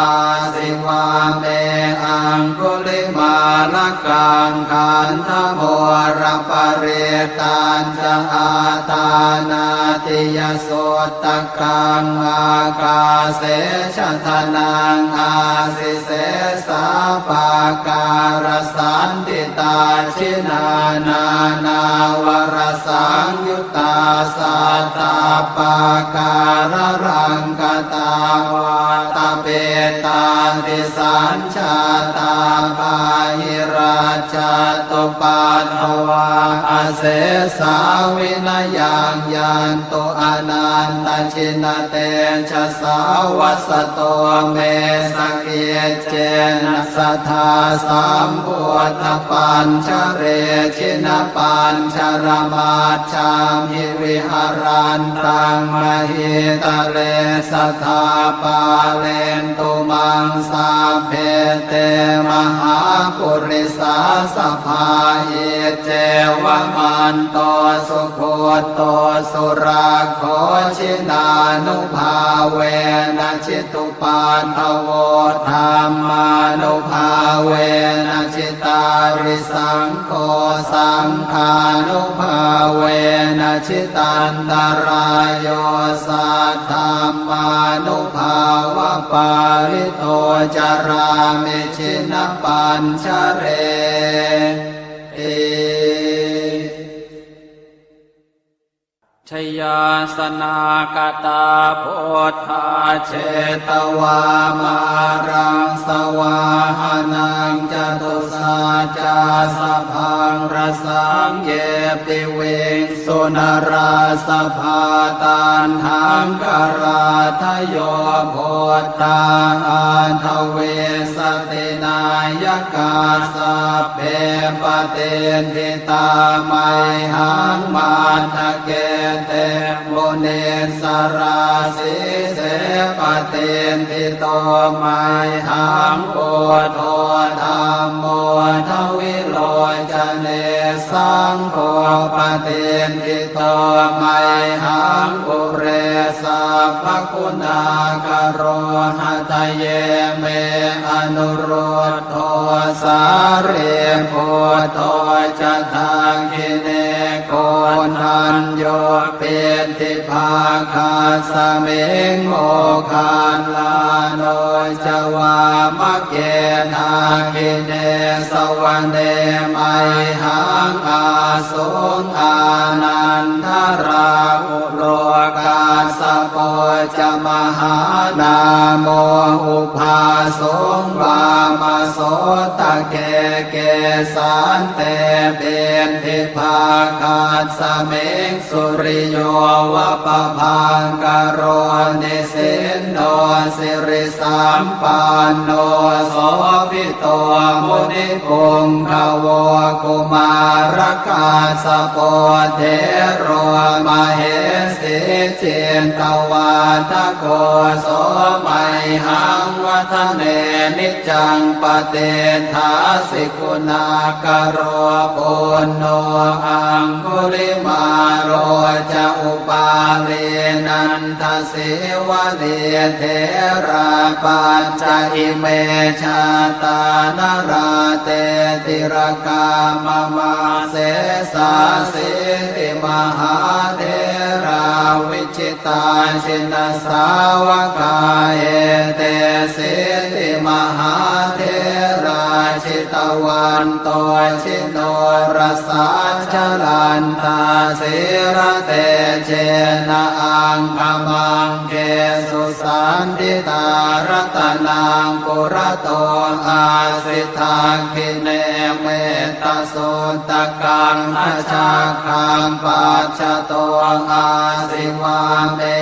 āsi, vāme aṅgulimālakaṃ. Khandhamoraparittañca āṭānāṭiyasuttakaṃ, ākāse chadanaṃ āsi, sesā pākārasaṇṭhitā. Jinā nānāvarasaṃyuttā sattappākāralaṅkatā, vātapittādisañ jātā bāhirajjhattupaddavā, asesā vinayaṃ yantu anantajinatejasā. Vasato me sakiccena sadā sambuddhapañjare, jinapañjaramaj jhamhi viharantaṃ mahītale, sadā pālentu maṃ sabbe te mahāpurisāsabhā. Iccevamanto sugutto surakkho, jinānubhāvena jitu paddavo, dhammānubhāvena jitārisaṅgho, saṅghānubhāvena jitantarāyo, saddhammānubhāvapālito carāmi jinapañjareti. Jayāsanākatā buddhā jetvā māraṃ savāhanaṃ, catusaccāsabhaṃ rasaṃ ye piviṃsu narāsabhā. Taṇhaṅkarādayo buddhā aṭṭhavīsati nāyakā, sabbe patiṭṭhi tā mayhaṃ matthake te munissarā. Sīse patiṭṭhito mayhaṃ buddho dhammo dvilocane, saṅgho patiṭṭhito mayhaṃ ure sabbaguṇākaro. Hadaye me anurud dho sārīputto ca dakkhiṇe, koṇḍañño piṭṭhibhāgasmiṃ moggallāno ca vāmake. Dakkhiṇe savane mayhaṃ āsuṃ ānandarāhu lo, kassapo ca mahānāmo ubhāsuṃ vāmasotake. Kesante piṭṭhibhāgasmiṃ suriyo va pabhaṅkaro, nisinno siri sampanno sobhito munipuṅgavo. Kumārakassapo thero mahesī cittavādako, so mayhaṃ vadane niccaṃ patiṭṭhāsi guṇākaro. Puṇṇo aṅgulimālo ca upālī nanda sīvalī, therā pañca ime jātā nalāṭe tilakā mama. Sesāsīti mahātherā vijitā jinasāvakā, etesīti mahātherā jitavanto ji norasā, jalantā sīlatejena aṅgamaṅgesu saṇṭhitā. Ratanaṃ purato āsi, dakkhiṇe mettasuttakaṃ, dhajaggaṃ pacchato āsi, vāme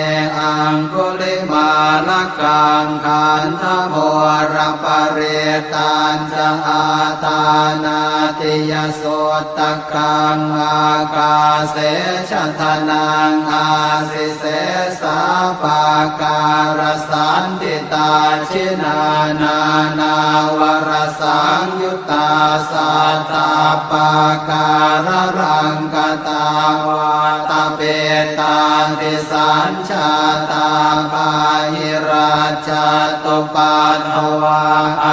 aṅgulimālakaṃ. Khandhamoraparittañca āṭānāṭiyasuttakaṃ, ākāse chadanaṃ āsi sesā pākārasaṇṭhitā. Jinā nānāvarasaṃyuttā sattappākāralaṅkatā, vātapittādisañjātā bāhirajjhattupaddavā,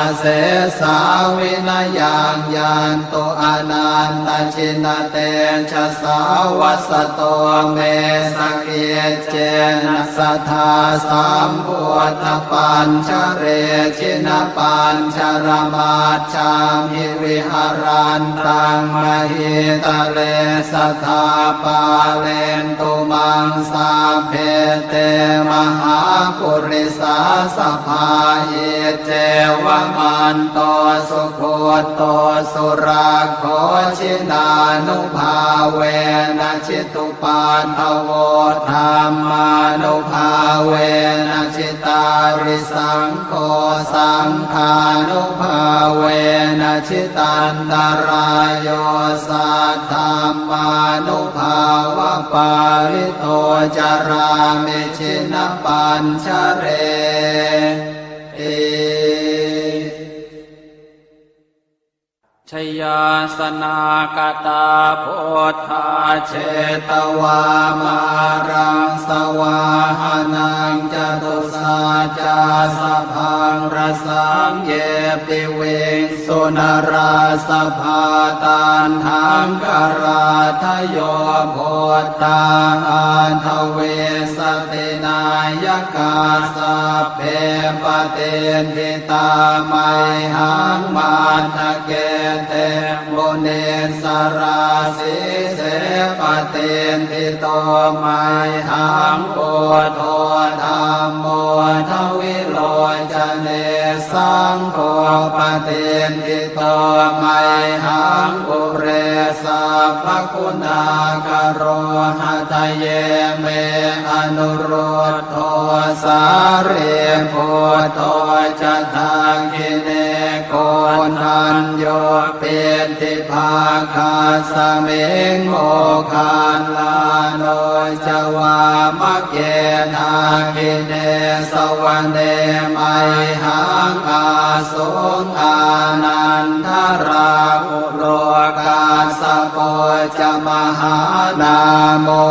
asesā vinayaṃ yantu anantajinatejasā. Vasato me sakic cena sadā sambuddhapañjare, jinapañjaramajjhamhi viharantaṃ mahītale, sadā pālentu maṃ sabbe te mahāpurisāsabhā. Iccevamanto sugutto surakkho, jinānubhāvena jitu paddavo, dhammānubhāvena jitārisaṅgho, saṅghānubhāvena jitantarāyo, saddhammānubhāvapālito carāmi jinapañjareti. Jayāsanāgatā buddhā jetvā māraṃ savāhanaṃ, catusaccāsabhaṃ rasaṃ ye piviṃsu narāsabhā. Taṇhaṅkarādayo buddhā aṭṭhavīsati nāyakā, sabbe patiṭṭhi tā mayhaṃ matthake te munissarā. Sīse patiṭṭhito mayhaṃ buddho dhammo dvilocane, saṅgho patiṭṭhito mayhaṃ ure sabbaguṇākaro. Hadaye me anurud dho sārīputto ca dakkhiṇe, koṇḍañño piṭṭhibhāgasmiṃ moggallāno ca vāmake. Dakkhiṇe savane mayhaṃ āsuṃ ānandarāhu lo, kassapo ca mahānāmo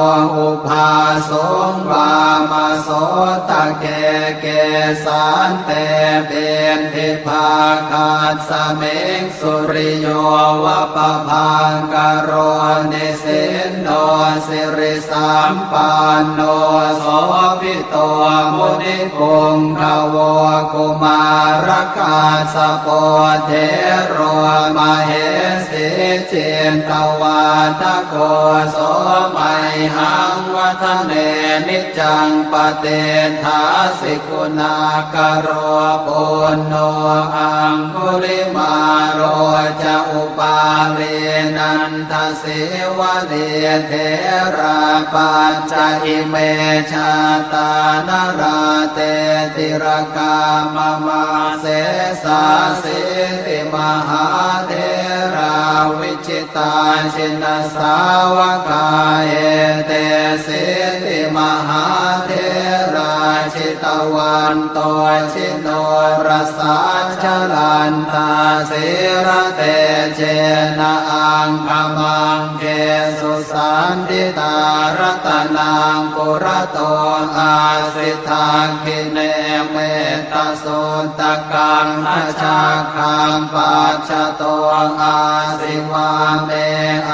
ubhāsuṃ vāmasotake. Kesante piṭṭhibhāgasmiṃ suriyo va pabhaṅkaro, nisinno sirisampanno sobhi to munipuṅgavo. Kumārakassapo thero mahesī cittavādako, so mayhaṃ vadane niccaṃ patiṭṭhāsi guṇākaro. Puṇṇo aṅgulimālo ca upālī nanda sīvalī, therā pañca ime jātā nalāṭe tilakā mama. Sesāsīti mahātherā vijitā jinasāvakā, etesīti mahātherā jitavanto ji norasā, jalantā sīlatejena aṅgamaṅgesu saṇṭhitā. Ratanaṃ purato āsi dakkhiṇe mettasuttakaṃ, dhajaggaṃ pacchato āsi vāme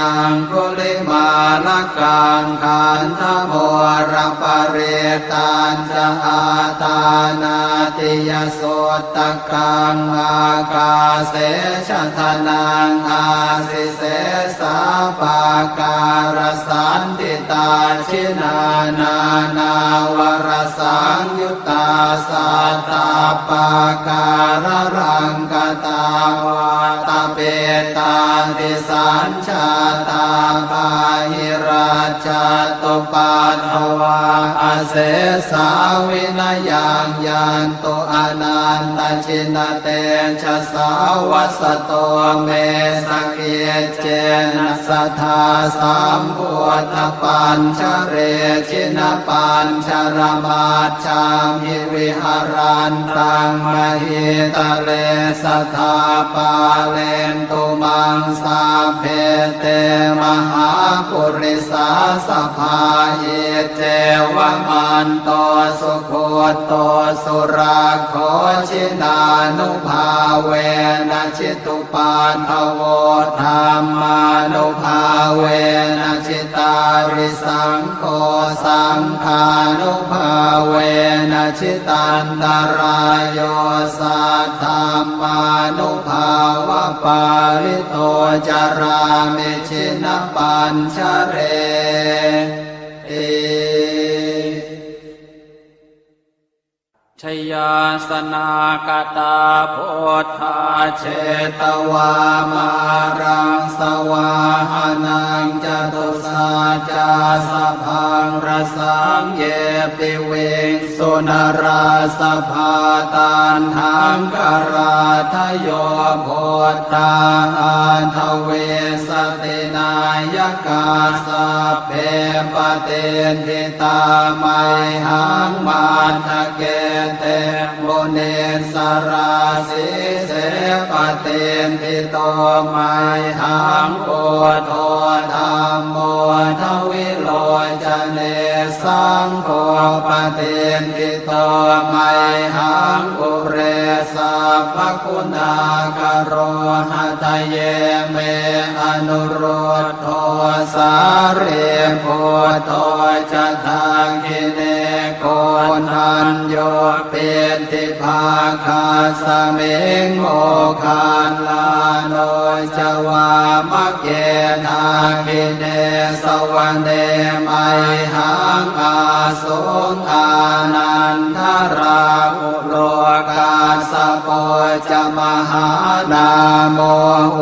aṅgulimālakaṃ. Khandhamoraparittañ ca āṭānāṭiyasuttakaṃ, ākāse chadanaṃ āsi sesā pākārasaṇṭhitā. Jinā nānāvarasaṃyuttā sattappākāralaṅkatā, vātapittādisañ jātā bāhirajjhattupaddavā, sesā vinayaṃ yantu anantajinatejasā. Vasato me sakiccena sadā sambuddhapañjare, jinapañjaramaj jhamhi viharantaṃ mahītale, sadā pālentu maṃ sabbe te mahāpurisāsabhā. Iccevamanto sugutto surakkho, jinānubhāvena jitu paddavo, dhammānubhāvena jitārisaṅgho, saṅghānubhāvena jitantarāyo, saddhammānubhāvapālito carāmi jinapañjareti. Jayāsanākatā buddhā jetvā māraṃ savāhanaṃ, catusaccāsabhaṃ rasaṃ ye piviṃsu narāsabhā. Taṇhaṅkarādayo buddhā aṭṭhavīsati nāyakā, sabbe patiṭṭhi tā mayhaṃ matthake te munissarā. Sīse patiṭṭhito mayhaṃ buddho dhammo dvilocane, saṅgho patiṭṭhito mayhaṃ ure sabbaguṇākaro. Hadaye me anurud dho sārīputto ca dakkhiṇe, koṇḍañño piṭṭhibhāgasmiṃ moggallāno ca vāmake. Dakkhiṇe savane mayhaṃ āsuṃ ānandarāhu lo, kassapo ca mahānāmo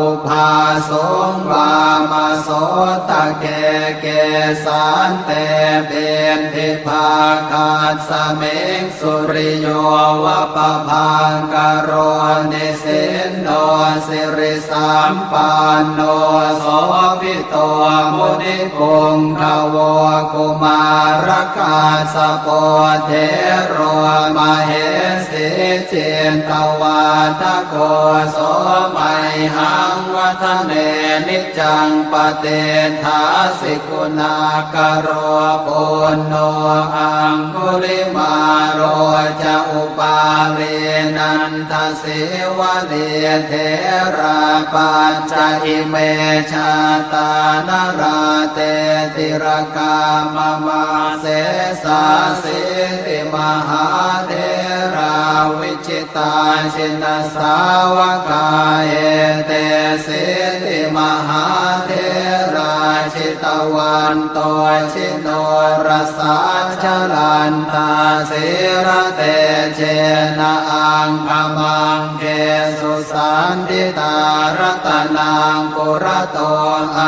ubhāsuṃ vāmasotake. Kesante piṭṭhibhāgasmiṃ suriyo va pabhaṅkaro, nisinno siri sampanno sobhito munipuṅgavo. Kumārakassapo thero mahesī cittavādako, so mayhaṃ vadane niccaṃ patiṭṭhāsi guṇākaro. Puṇṇo aṅgulimālo ca upālī nanda sīvalī, therā pañca ime jātā nalāṭe tilakā mama. Sesāsīti mahātherā vijitā jinasāvakā, etesīti mahātherā jitavanto ji norasā, jalantā sīlatejena aṅgamaṅgesu saṇṭhitā. Ratanaṃ purato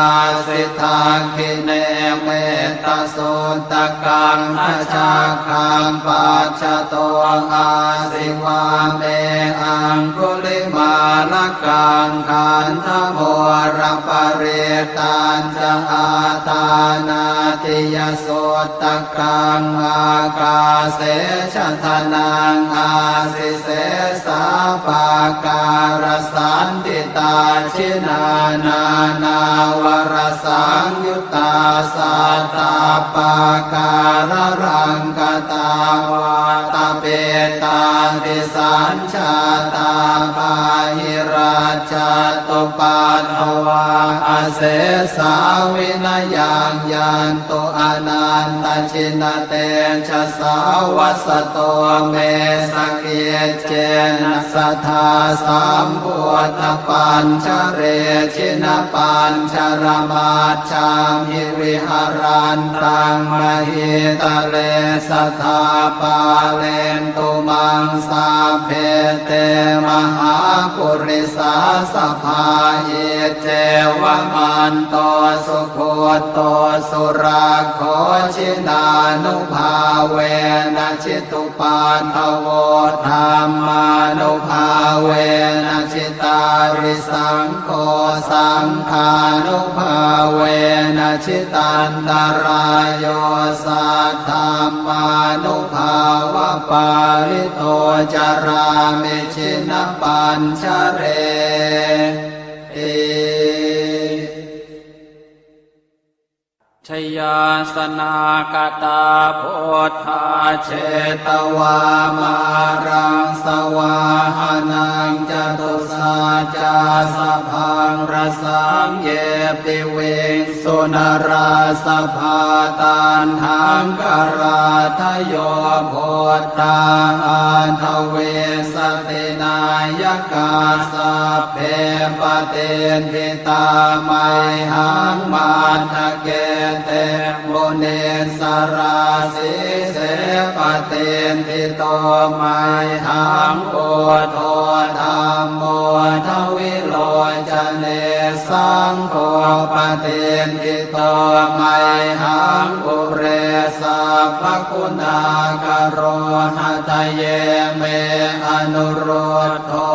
āsi dakkhiṇe mettasuttakaṃ, dhajaggaṃ pacchato āsi vāme aṅgulimālakaṃ. Khandhamoraparittañ ca āṭānāṭiyasuttakaṃ, ākāse chadanaṃ āsi sesā pākārasaṇṭhitā. Jinā nānāvarasaṃyuttā sattappākāralaṅkatā, vātapittādisañ jātā bāhirajjhattupaddavā, asesā vinayaṃ yantu anantajinatejasā. Vasato me sakiccena sadā sambuddhapañjare, jinapañjaramaj jhamhi viharantaṃ mahītale, sadā pālentu maṃ sabbe te mahāpurisāsabhā. Iccevamanto sugutto surakkho, jinānubhāvena vena jitupaddavo, dhammānubhāvena jitārisaṅgho, saṅghānubhāvena jitantarāyo, saddhammānubhāvapālito carāmi jinapañjareti. Jayāsanākatā buddhā jetvā māraṃ savāhanaṃ, catusaccāsabhaṃ rasaṃ ye piviṃsu narāsabhā. Taṇhaṅkarādayo buddhā aṭṭhavīsati nāyakā, sabbe patiṭṭhi tā mayhaṃ matthake te munissarā. Sīse patiṭṭhito mayhaṃ buddho dhammo dvilocane, saṅgho patiṭṭhito mayhaṃ ure sabbaguṇākaro. Hadaye me anurud dho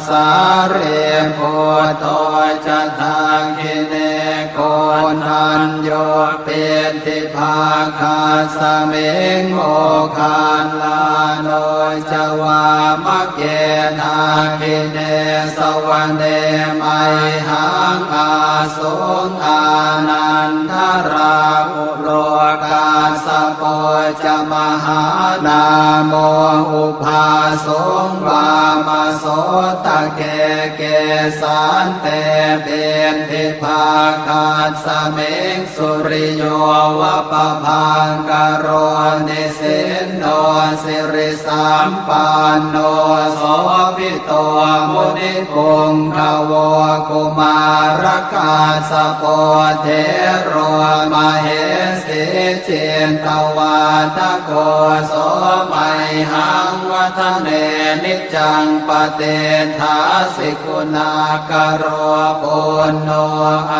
sārīputto ca dakkhiṇe, koṇḍañño piṭṭhibhāgasmiṃ moggallāno ca vāmake. Dakkhiṇe savane mayhaṃ āsuṃ ānandarāhu lo, kassapo ca mahānāmo ubhāsuṃ vāmasotake. Kesante piṭṭhibhāgasmiṃ suriyo va pabhaṅkaro, nisinno siri sampanno sobhito munipuṅgavo. Kumārakassapo thero mahesī cittavādako, so mayhaṃ vadane niccaṃ patiṭṭhāsi guṇākaro. Puṇṇo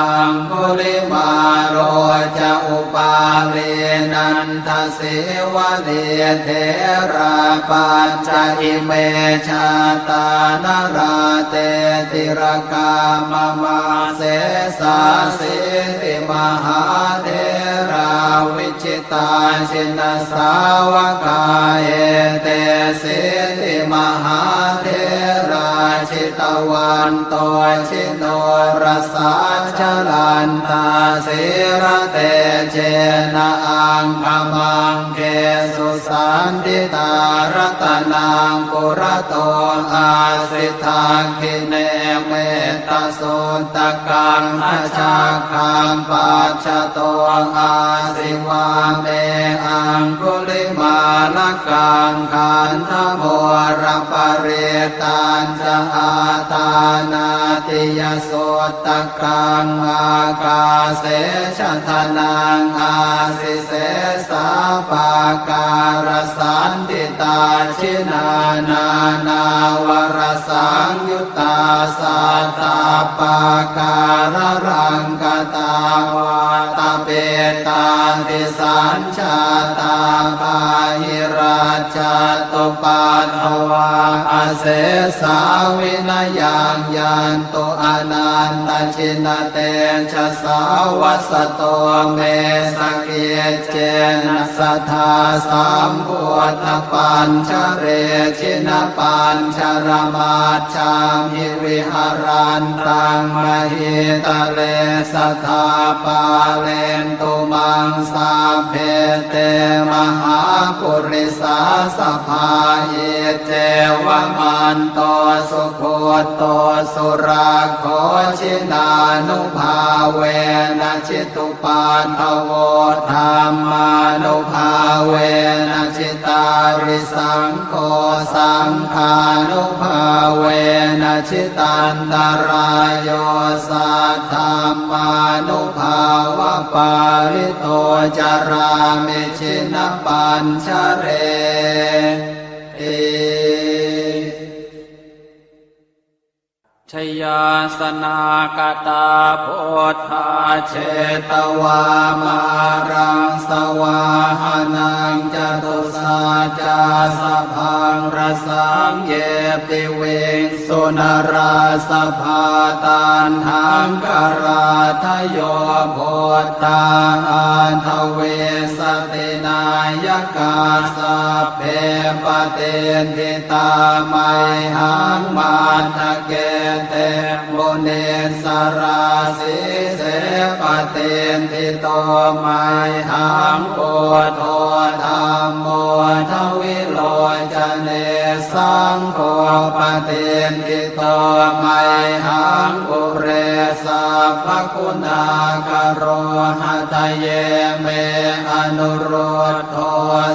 aṅgulimālo ca upālī nanda sīvalī, therā pañca ime jātā nalāṭe tilakā mama. Sesāsīti mahātherā vijitā jinasāvakā, etesīti mahātherā jitavanto jinorasā, jalantā sīlatejena aṅgamaṅ gesu saṇṭhitā. Ratanaṃ purato āsi dakkhiṇe mettasuttakaṃ, dhajaggaṃ pacchato āsi vāme aṅgulimālakaṃ. Khandhamoraparittañ ca āṭānāṭiyasuttakaṃ, ākāse chadanaṃ āsi sesā pākārasaṇṭhitā. Jinā nānāvarasaṃyuttā sattappākāralaṅkatā, vātapittādisañ jātā bāhirajjhattupaddavā, asesā vinayaṃ yantu anantajinatejasā. Vasato me sakiccena sadā sambuddhapañjare, jinapañjaramaj jhamhi viharantaṃ mahītale, sadā pālentu maṃ sabbe te mahāpurisāsabhā. Iccevamanto sugutto surakkho, jinānubhāvena jitu paddavo, dhammānubhāvena jitārisaṅgho, saṅghānubhāvena jitantarāyo, saddhammānubhāvapālito carāmi jinapañjareti. Jayāsanāgatā buddhā jetvā māraṃ savāhanaṃ, catusaccāsabhaṃ rasaṃ ye piviṃsu narāsabhā. Taṇhaṅkarādayo buddhā aṭṭhavīsati nāyakā, sabbe patiṭṭhi tā mayhaṃ matthake te munissarā. Sīse patiṭṭhito mayhaṃ buddho dhammo dvilocane, saṅgho patiṭṭhito mayhaṃ ure sabbaguṇākaro. Hadaye me anurud dho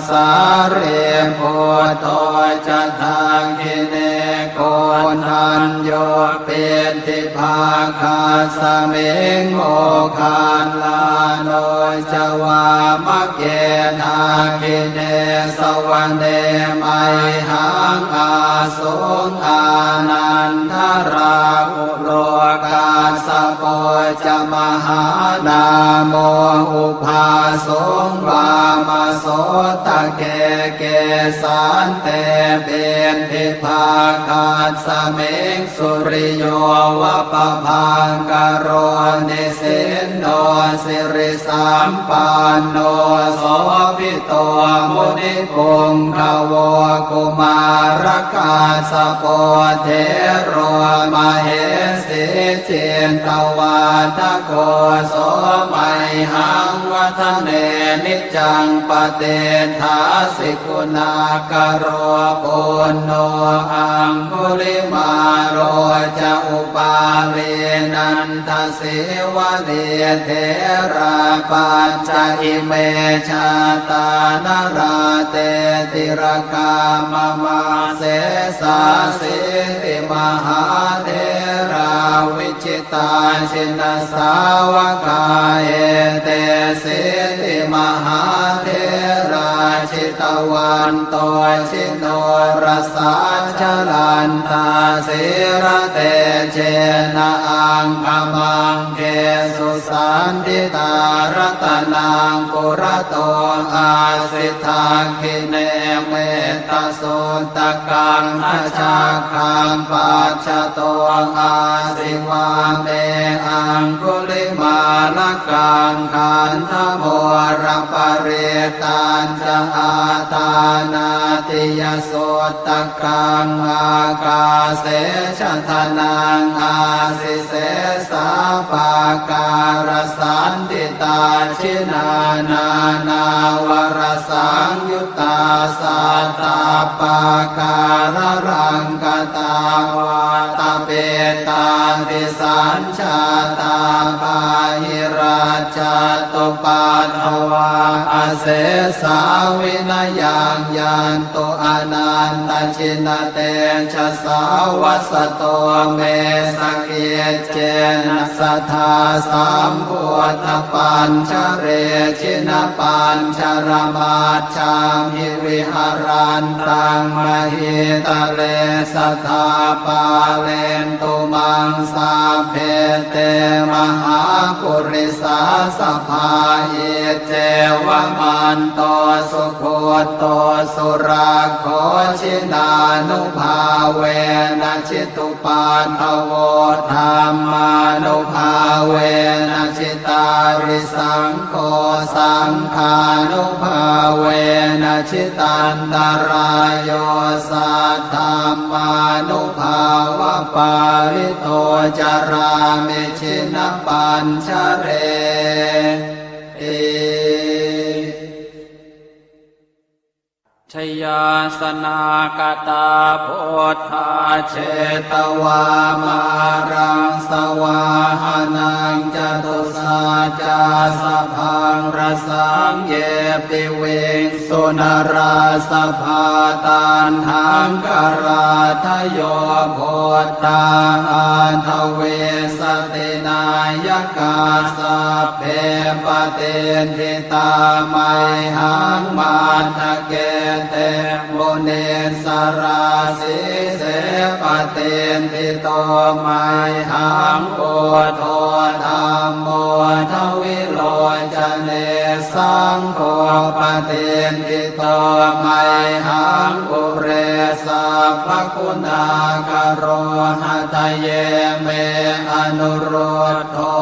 sārīputto ca dakkhiṇe, koṇḍañño piṭṭhibhāgasmiṃ moggallāno ca vāmake. Dakkhiṇe savane mayhaṃ āsuṃ ānandarāhu lo, kassapo ca mahānāmo ubhāsuṃ vāmasotake. Kesante piṭṭhibhāgasmiṃ suriyo va pabhaṅkaro, nisinno siri sampanno sobhito munipuṅgavo. Kumārakassapo thero mahesī cittavādako, so mayhaṃ vadane niccaṃ patiṭṭhāsi guṇākaro. Puṇṇo aṅgulimālo ca upālī nanda sīvalī, therā pañca ime jātā nalāṭe tilakā mama. Sesāsīti mahātherā vijitā jinasāvakā, etesīti mahātherā jitavanto ji norasā, jalantā sīlatejena aṅgamaṅgesu saṇṭhitā. Ratanaṃ purato āsi dakkhiṇe mettasuttakaṃ, dhajaggaṃ pacchato āsi vāme aṅgulimālakaṃ. Khandhamoraparittañ ca āṭānāṭiyasuttakaṃ, ākāse chadanaṃ āsi sesā pākārasaṇṭhitā. Jinā nānāvarasaṃyuttā sattappākāralaṅkatā, vātapittādisañ jātā bāhirajjhattupaddavā, asesā vinayaṃ yantu anantajinatejasā. Vasato me sakiccena sadā sambuddhapañjare, jinapañjaramaj jhamhi viharantaṃ mahītale, sadā pālentu maṃ sabbe te mahāpurisāsabhā. Iccevamanto sugutto surakkho, jinānubhāvena jitu paddavo, dhammānubhāvena jitārisaṅgho, saṅghānubhāvena jitantarāyo, saddhammānubhāvapālito carāmi jinapañjareti. Jayāsanāgatā buddhā jetvā māraṃ savāhanaṃ, catusaccāsabhaṃ rasaṃ ye piviṃsu narāsabhā. Taṇhaṅkarādayo buddhā aṭṭhavīsati nāyakā, sabbe patiṭṭhi tā mayhaṃ matthake te mu Issarā sīse patiṭṭhito mayhaṃ buddho dhammo dvilocane, saṅgho patiṭṭhito mayhaṃ ure sabbaguṇākaro. Hadaye me anurud dho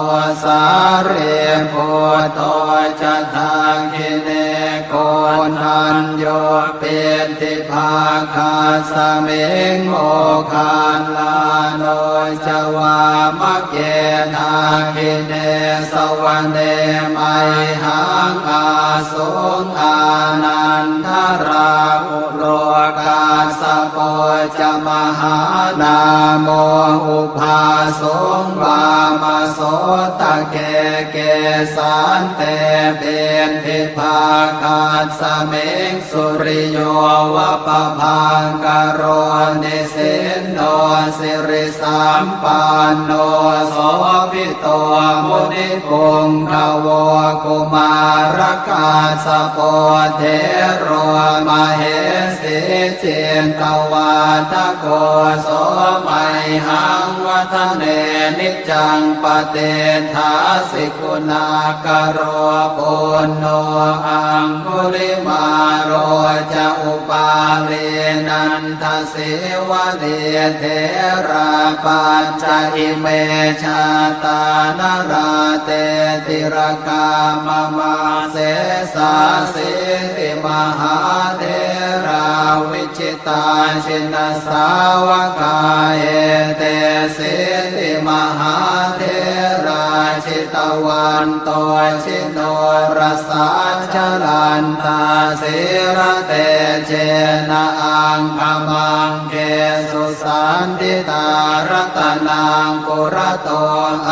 sārīputto ca dakkhiṇe, koṇḍañño piṭṭhibhāgasmiṃ moggallāno ca vāmake. Dakkhiṇe savane mayhaṃ ā suṃ ānandarāhulo, kassapo ca mahānāmo ubhāsuṃ vāmasotake. Kesante piṭṭhibhāgasmiṃ suriyo va pabhaṅkaro, nisinno siri sampanno sobhito munipuṅgavo. Kumārakassapo thero mahesī cittavādako, so mayhaṃ vadane niccaṃ patiṭṭhāsi guṇākaro. Puṇṇo aṅgulimālo ca upālī nanda sīvalī, therā pañca ime jātā nalāṭe tilakā mama. Sesāsīti mahātherā vijitā jinasāvakā, etesīti mahātherā jitavanto ji norasā, jalantā sīlatejena aṅgamaṅgesu saṇṭhitā. Ratanaṃ purato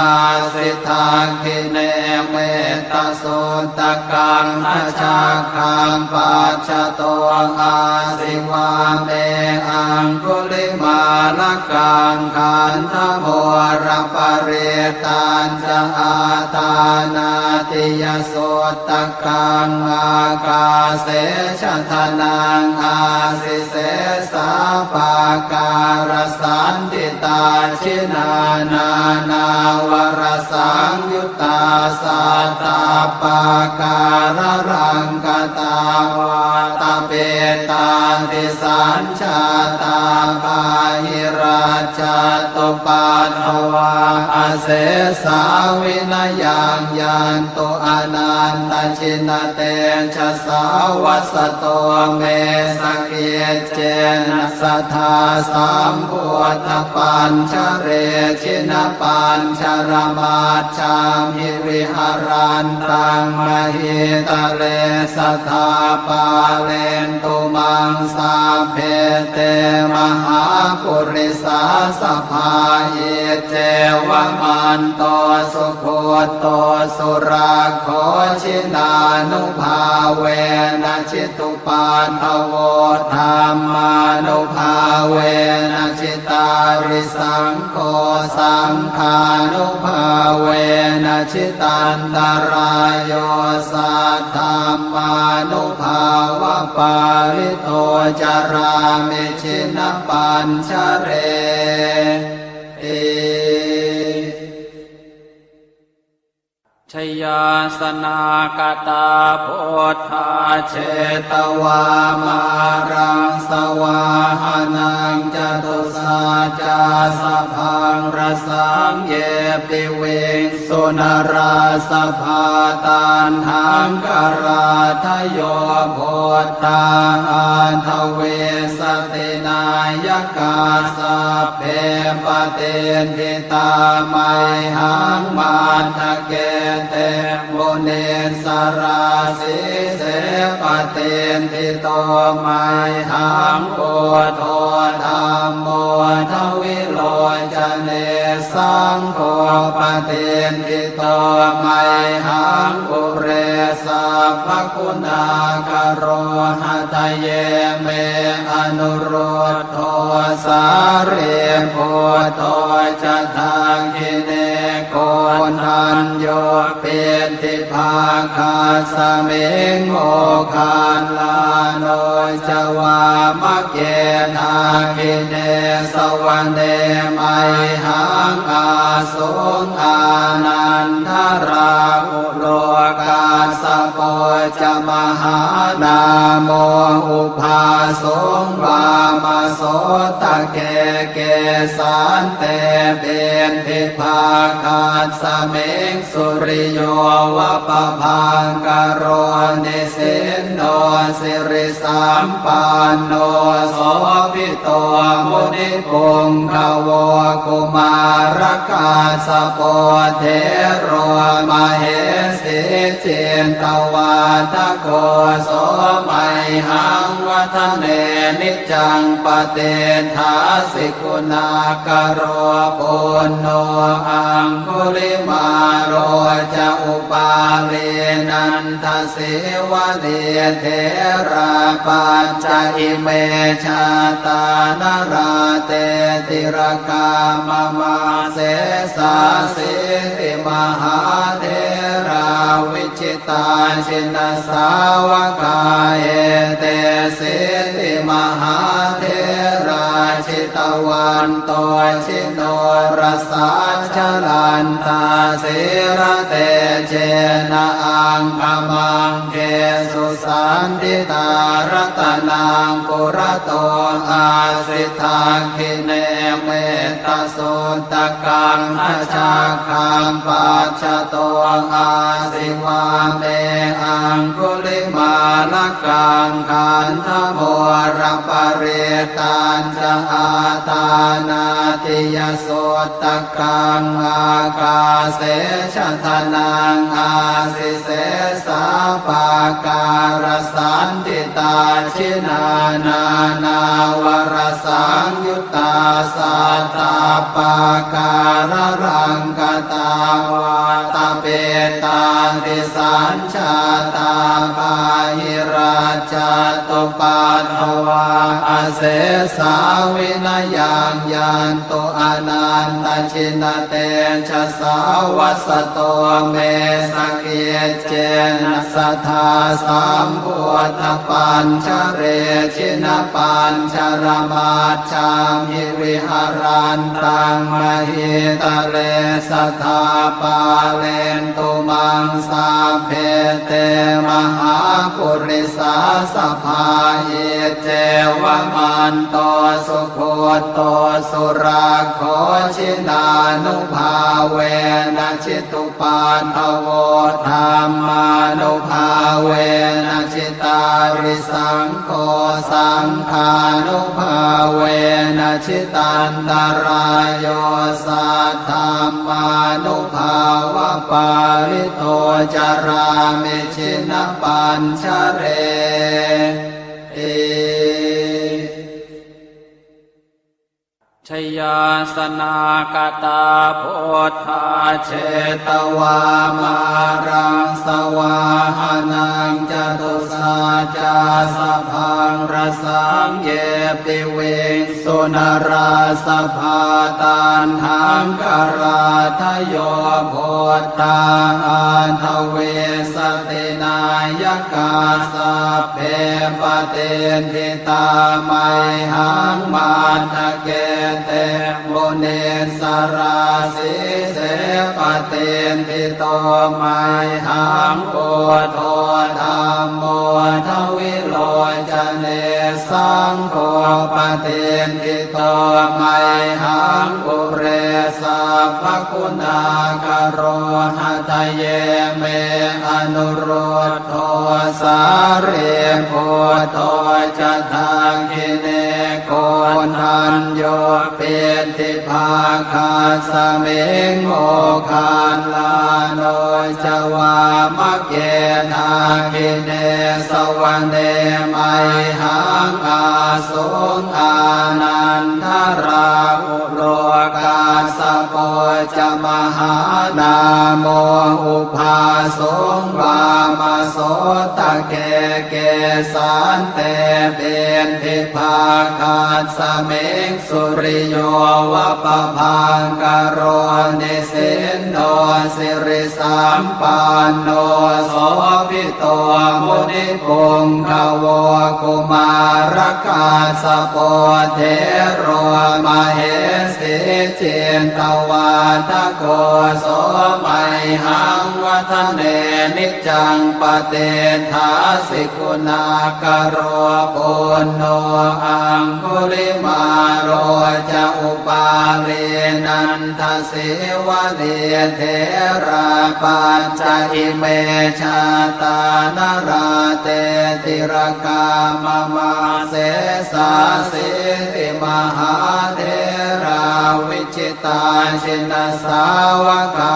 āsi dakkhiṇe mettasuttakaṃ, dhajaggaṃ pacchato āsi vāme aṅgulimālakaṃ. Khandhamoraparittañ ca āṭānāṭiyasuttakaṃ, ākāse chadanaṃ āsi sesā pākārasaṇṭhitā. Jinā nānāvarasaṃyuttā sattappākāralaṅkatā, vātapittādisañ jātā bāhirajjhattupaddavā, asesā vinayaṃ yantu anantajinatejasā. Vasato me sakiccena sadā sambuddhapañjare, jinapañjaramaj jhamhi viharantaṃ mahītale, sadā pālentu maṃ sabbe te mahāpurisāsabhā. Iccevamanto sugutto surakkho, jinānubhāvena jitu paddavo, dhammānubhāvena jitārisaṅgho, saṅghānubhāvena jitantarāyo, saddhammānubhāvapālito carāmi jinapañjareti. Jayāsanākatā buddhā jetvā māraṃ savāhanaṃ, catusaccāsabhaṃ rasaṃ ye piviṃsu narāsabhā. Taṇhaṅkarādayo buddhā aṭṭhavīsati nāyakā, sabbe patiṭṭhi tā mayhaṃ matthake te munissarā. Sīse patiṭṭhito mayhaṃ buddho dhammo dvilocane, saṅgho patiṭṭhito mayhaṃ ure sabbaguṇākaro. Hadaye me anurud dho sārīputto ca dakkhiṇe, ko koṇḍañño piṭṭhibhāgasmiṃ moggallāno ca vāmake. Dakkhiṇe savane mayhaṃ āsuṃ ānandarāhulo, kassapo ca mahānāmo ubhāsuṃ vāmasotake. Kesante piṭṭhibhāgasmiṃ suriyo va pabhaṅkaro, nisinno sirisampanno sobhito munipuṅgavo. Kumārakassapo thero mahesī cittavādako, so mayhaṃ vadane niccaṃ patiṭṭhāsi guṇākaro. Puṇṇo aṅgulimālo ca upālī nandasīvalī, therā pañca ime jātā nalāṭe tilakā mama. Sesāsīti mahātherā vi jitā jinasāvakā, etesīti mahātherā jitavanto jinorasā, jalantā sīlatejena aṅgamaṅgesu saṇṭhitā. Ratanaṃ purato āsi dakkhiṇe metta suttakaṃ, dhajaggaṃ pacchato āsi vāme aṅgulimālakaṃ. Khandhamoraparittañca āṭānāṭiyasuttakaṃ, ākāse chadanaṃ āsi sesā pākārasaṇṭhitā. Jinā nānāvarasaṃyu ttā sattappākāralaṅkatā, vātapittādisañjātā bāhirajjhattupaddavā, asesā vinayaṃ yantu anantajinatejasā. Vasato me sakic cena sadā sambuddhapañjare, jinapañjaramajjhamhi viharantaṃ mahītale, sadā pālentu maṃ sabbe te mahāpurisāsabhā. Iccevamanto sugutto surakkho, jinānubhāvena jitu paddavo, dhammānubhāvena jitārisaṅgho, saṅghānubhāvena jitantarāyo, saddhammānubhāvapālito carāmi jinapañjareti. Jayāsanākatā buddhā jetvā māraṃ savāhanaṃ, catusaccāsabhaṃ rasaṃ ye piviṃsu narāsabhā. Taṇhaṅkarādayo buddhā aṭṭhavīsati nāyakā, sabbe patiṭṭhi tā mayhaṃ matthake te munissarā. Sīse patiṭṭhito mayhaṃ buddho dhammo dvilocane, saṅgho patiṭṭhito mayhaṃ ure sabbaguṇākaro. Hadaye me anurud dho sārīputto ca dakkhiṇe, koṇḍañño piṭṭhibhāgasmiṃ moggallāno ca vāmake. Dakkhiṇe savane mayhaṃ āsuṃ ānandarāhulo, kassapo ca mahānāmo ubhāsuṃ vāma Sotake kesante piṭṭhibhāgasmiṃ, suriyo va pabhaṅkaro, nisinno sirisampanno, sobhito munipuṅgavo. Kumārakassapo thero, mahesī cittavādako, so mayhaṃ vadane niccaṃ, patiṭṭhāsi guṇākaro. Puṇṇo aṅgulimālo ca, upālī nandasīvalī, therā pañca ime jātā, nalāṭe tilakā mama. Sesāsīti mahātherā, vi jitā jinasāvakā,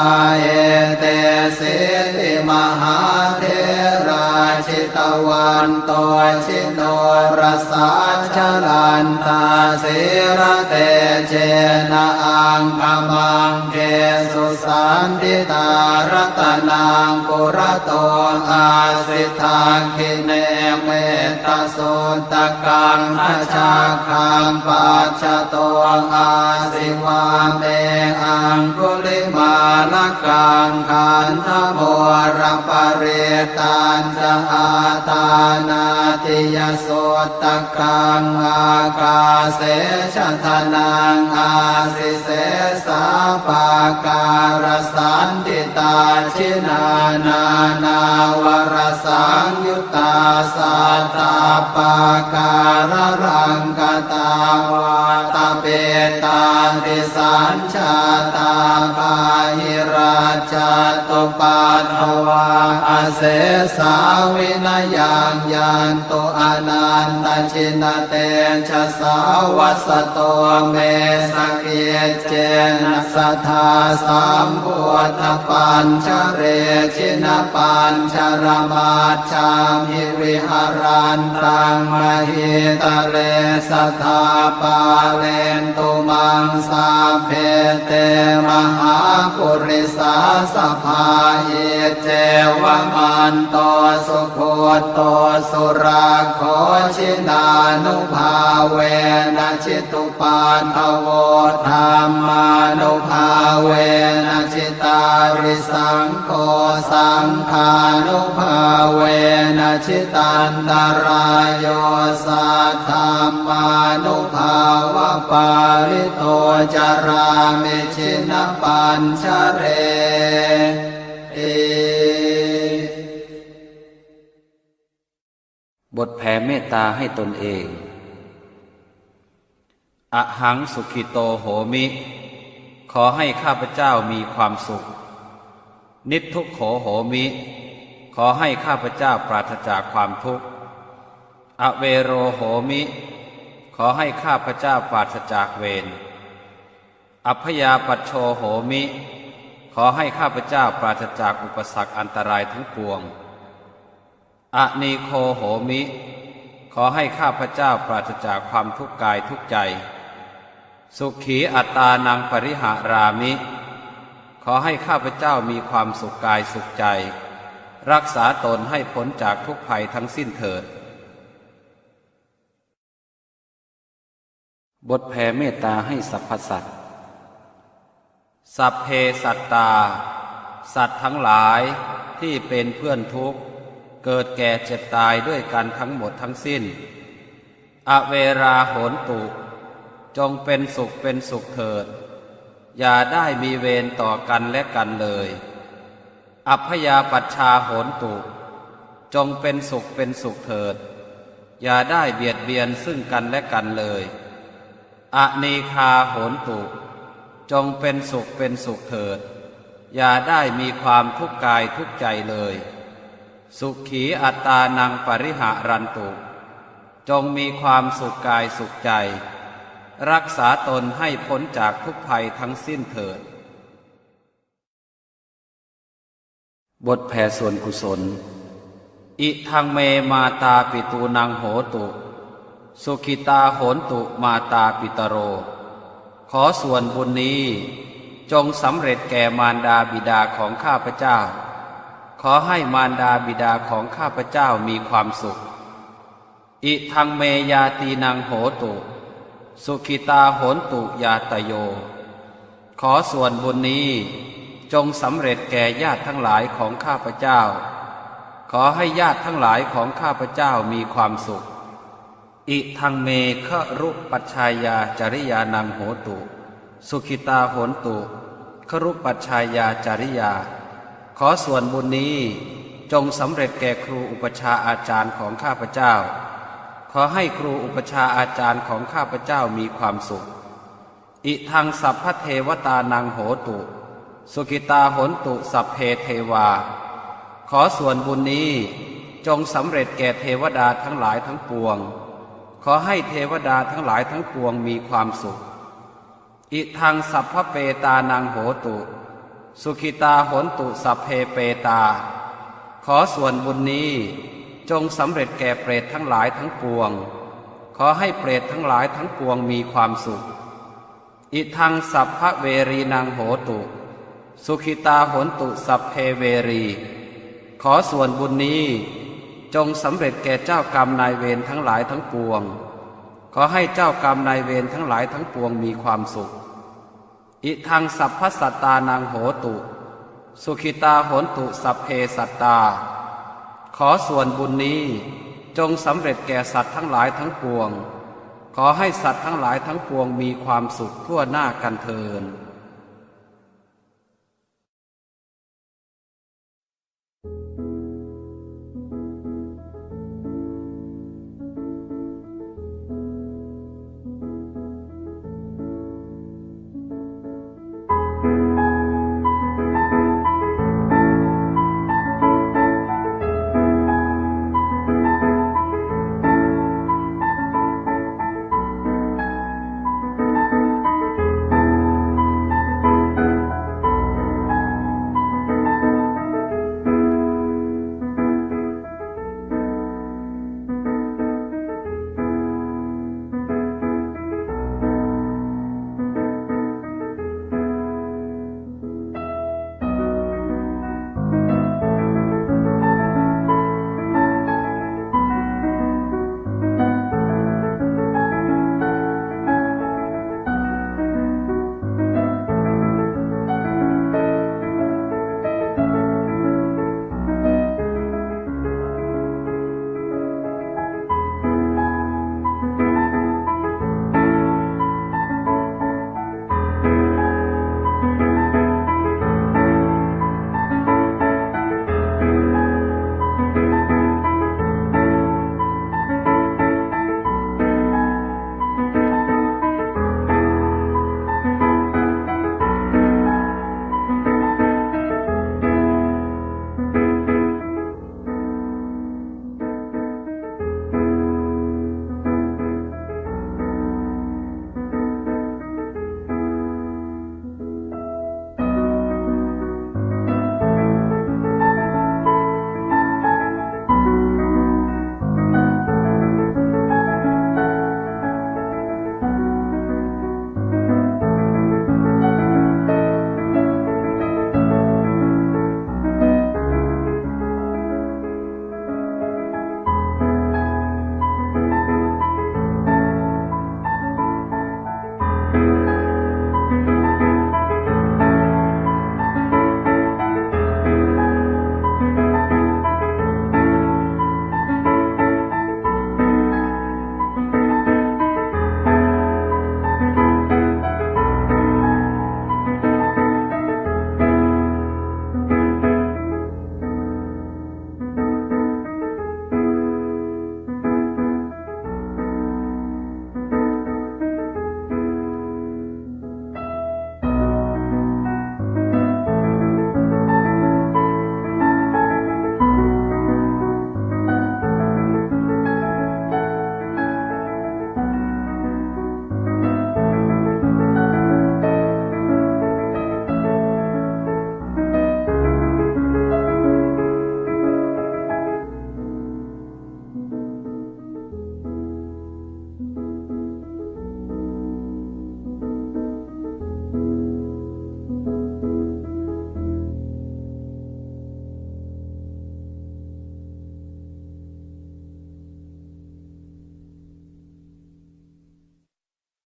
etesīti mahātherā, jitavanto jinorasā, jalantā sīlatejena, aṅgamaṅgesu saṇṭhitā. Ratanaṃ purato āsi, dakkhiṇe metta suttakaṃ, dhajaggaṃ pacchato āsi, vāme aṅgulimālakaṃ. Khandhamoraparittañca, āṭānāṭiyasuttakaṃ, ākāse chadanaṃ āsi, sesā pākārasaṇṭhitā. Jinā nānāvarasaṃyut tā, sattappākāralaṅkatā, vātapittādisañjātā, bāhirajjhattupaddavā, asesā vinayaṃ yantu, anantajinatejasā. Vasato me sakic cena, sadā sambuddhapañjare, jinapañjaramajjhamhi, viharantaṃ mahītale, sadā pālentu maṃ sabbe, te mahāpurisāsabhā. Iccevamanto sugutto surakkho, jinānubhāvena jitu paddavo, dhammānubhāvena jitārisaṅgho, saṅghānubhāvena jitantarāyo, saddhammānubhāvapālito, carāmi jinapañjareti. บทแผ่เมตตาให้ตนเอง Ahaṃ sukhito homi ขอให้ข้าพเจ้ามีความสุข Niddukkho homi ขอให้ข้าพเจ้าปราศจากความทุกข์ Avero homi ขอให้ข้าพเจ้าปราศจากเวร Abyāpajjho homi ขอให้ข้าพเจ้าปราศจากอุปสรรคอันตรายทั้งปวง Anīgho homi ขอให้ข้าพเจ้าปราศจากความทุกข์กายทุกข์ใจ Sukhī attānaṃ pariharāmi ขอให้ข้าพเจ้ามีความสุขกายสุขใจ รักษาตนให้พ้นจากทุกข์ภัยทั้งสิ้นเถิด บทแผ่เมตตาให้สรรพสัตว์ Sabbe sattā สัตว์ทั้งหลายที่เป็นเพื่อนทุกข์ เกิดแก่เจ็บตายด้วยกันทั้งหมดทั้งสิ้น Averā hontu จงเป็นสุขเป็นสุขเถิด อย่าได้มีเวรต่อกันและกันเลย Abyāpajjhā hontu จงเป็นสุขเป็นสุขเถิด อย่าได้เบียดเบียนซึ่งกันและกันเลย Anīghā hontu จงเป็นสุขเป็นสุขเถิด อย่าได้มีความทุกข์กายทุกข์ใจเลย Sukhī attānaṃ pariharantu จงมีความสุขกายสุขใจ รักษาตนให้พ้นจากทุกข์ภัยทั้งสิ้นเถิด บทแผ่ส่วนกุศล Idaṃ me mātāpitūnaṃ hotu, sukhitā hontu mātāpitaro. ขอส่วนบุญนี้จงสำเร็จแก่มารดาบิดาของข้าพเจ้า ขอให้มารดาบิดาของข้าพเจ้ามีความสุข Idaṃ me ñātīnaṃ hotu, sukhitā hontu ñātayo. ขอส่วนบุญนี้จงสำเร็จแก่ญาติทั้งหลายของข้าพเจ้า ขอให้ญาติทั้งหลายของข้าพเจ้ามีความสุข Idaṃ me gurūpajjhāyācariyānaṃ hotu, sukhitā hontu gurūpajjhāyācariyā. ขอส่วนบุญนี้จงสำเร็จแก่ครูอุปัชฌาย์อาจารย์ของข้าพเจ้า ขอให้ครูอุปัชฌาย์อาจารย์ของข้าพเจ้ามีความสุข Idaṃ sabbadevatānaṃ hotu, sukhitā hontu sabbe devā. ขอส่วนบุญนี้จงสำเร็จแก่เทวดาทั้งหลายทั้งปวง ขอให้เทวดาทั้งหลายทั้งปวงมีความสุข Idaṃ sabbapetānaṃ hotu, sukhitā hontu sabbe petā. ขอส่วนบุญนี้จงสำเร็จแก่เปรตทั้งหลายทั้งปวง ขอให้เปรตทั้งหลายทั้งปวงมีความสุข Idaṃ sabbaverīnaṃ hotu, sukhitā hontu sabbe verī. ขอส่วนบุญนี้จงสำเร็จแก่เจ้ากรรมนายเวรทั้งหลายทั้งปวง ขอให้เจ้ากรรมนายเวรทั้งหลายทั้งปวงมีความสุข Idaṃ sabbasattānaṃ hotu, sukhitā hontu sabbe sattā. ขอส่วนบุญนี้จงสำเร็จแก่สัตว์ทั้งหลายทั้งปวง ขอให้สัตว์ทั้งหลายทั้งปวงมีความสุขทั่วหน้ากันเทอญ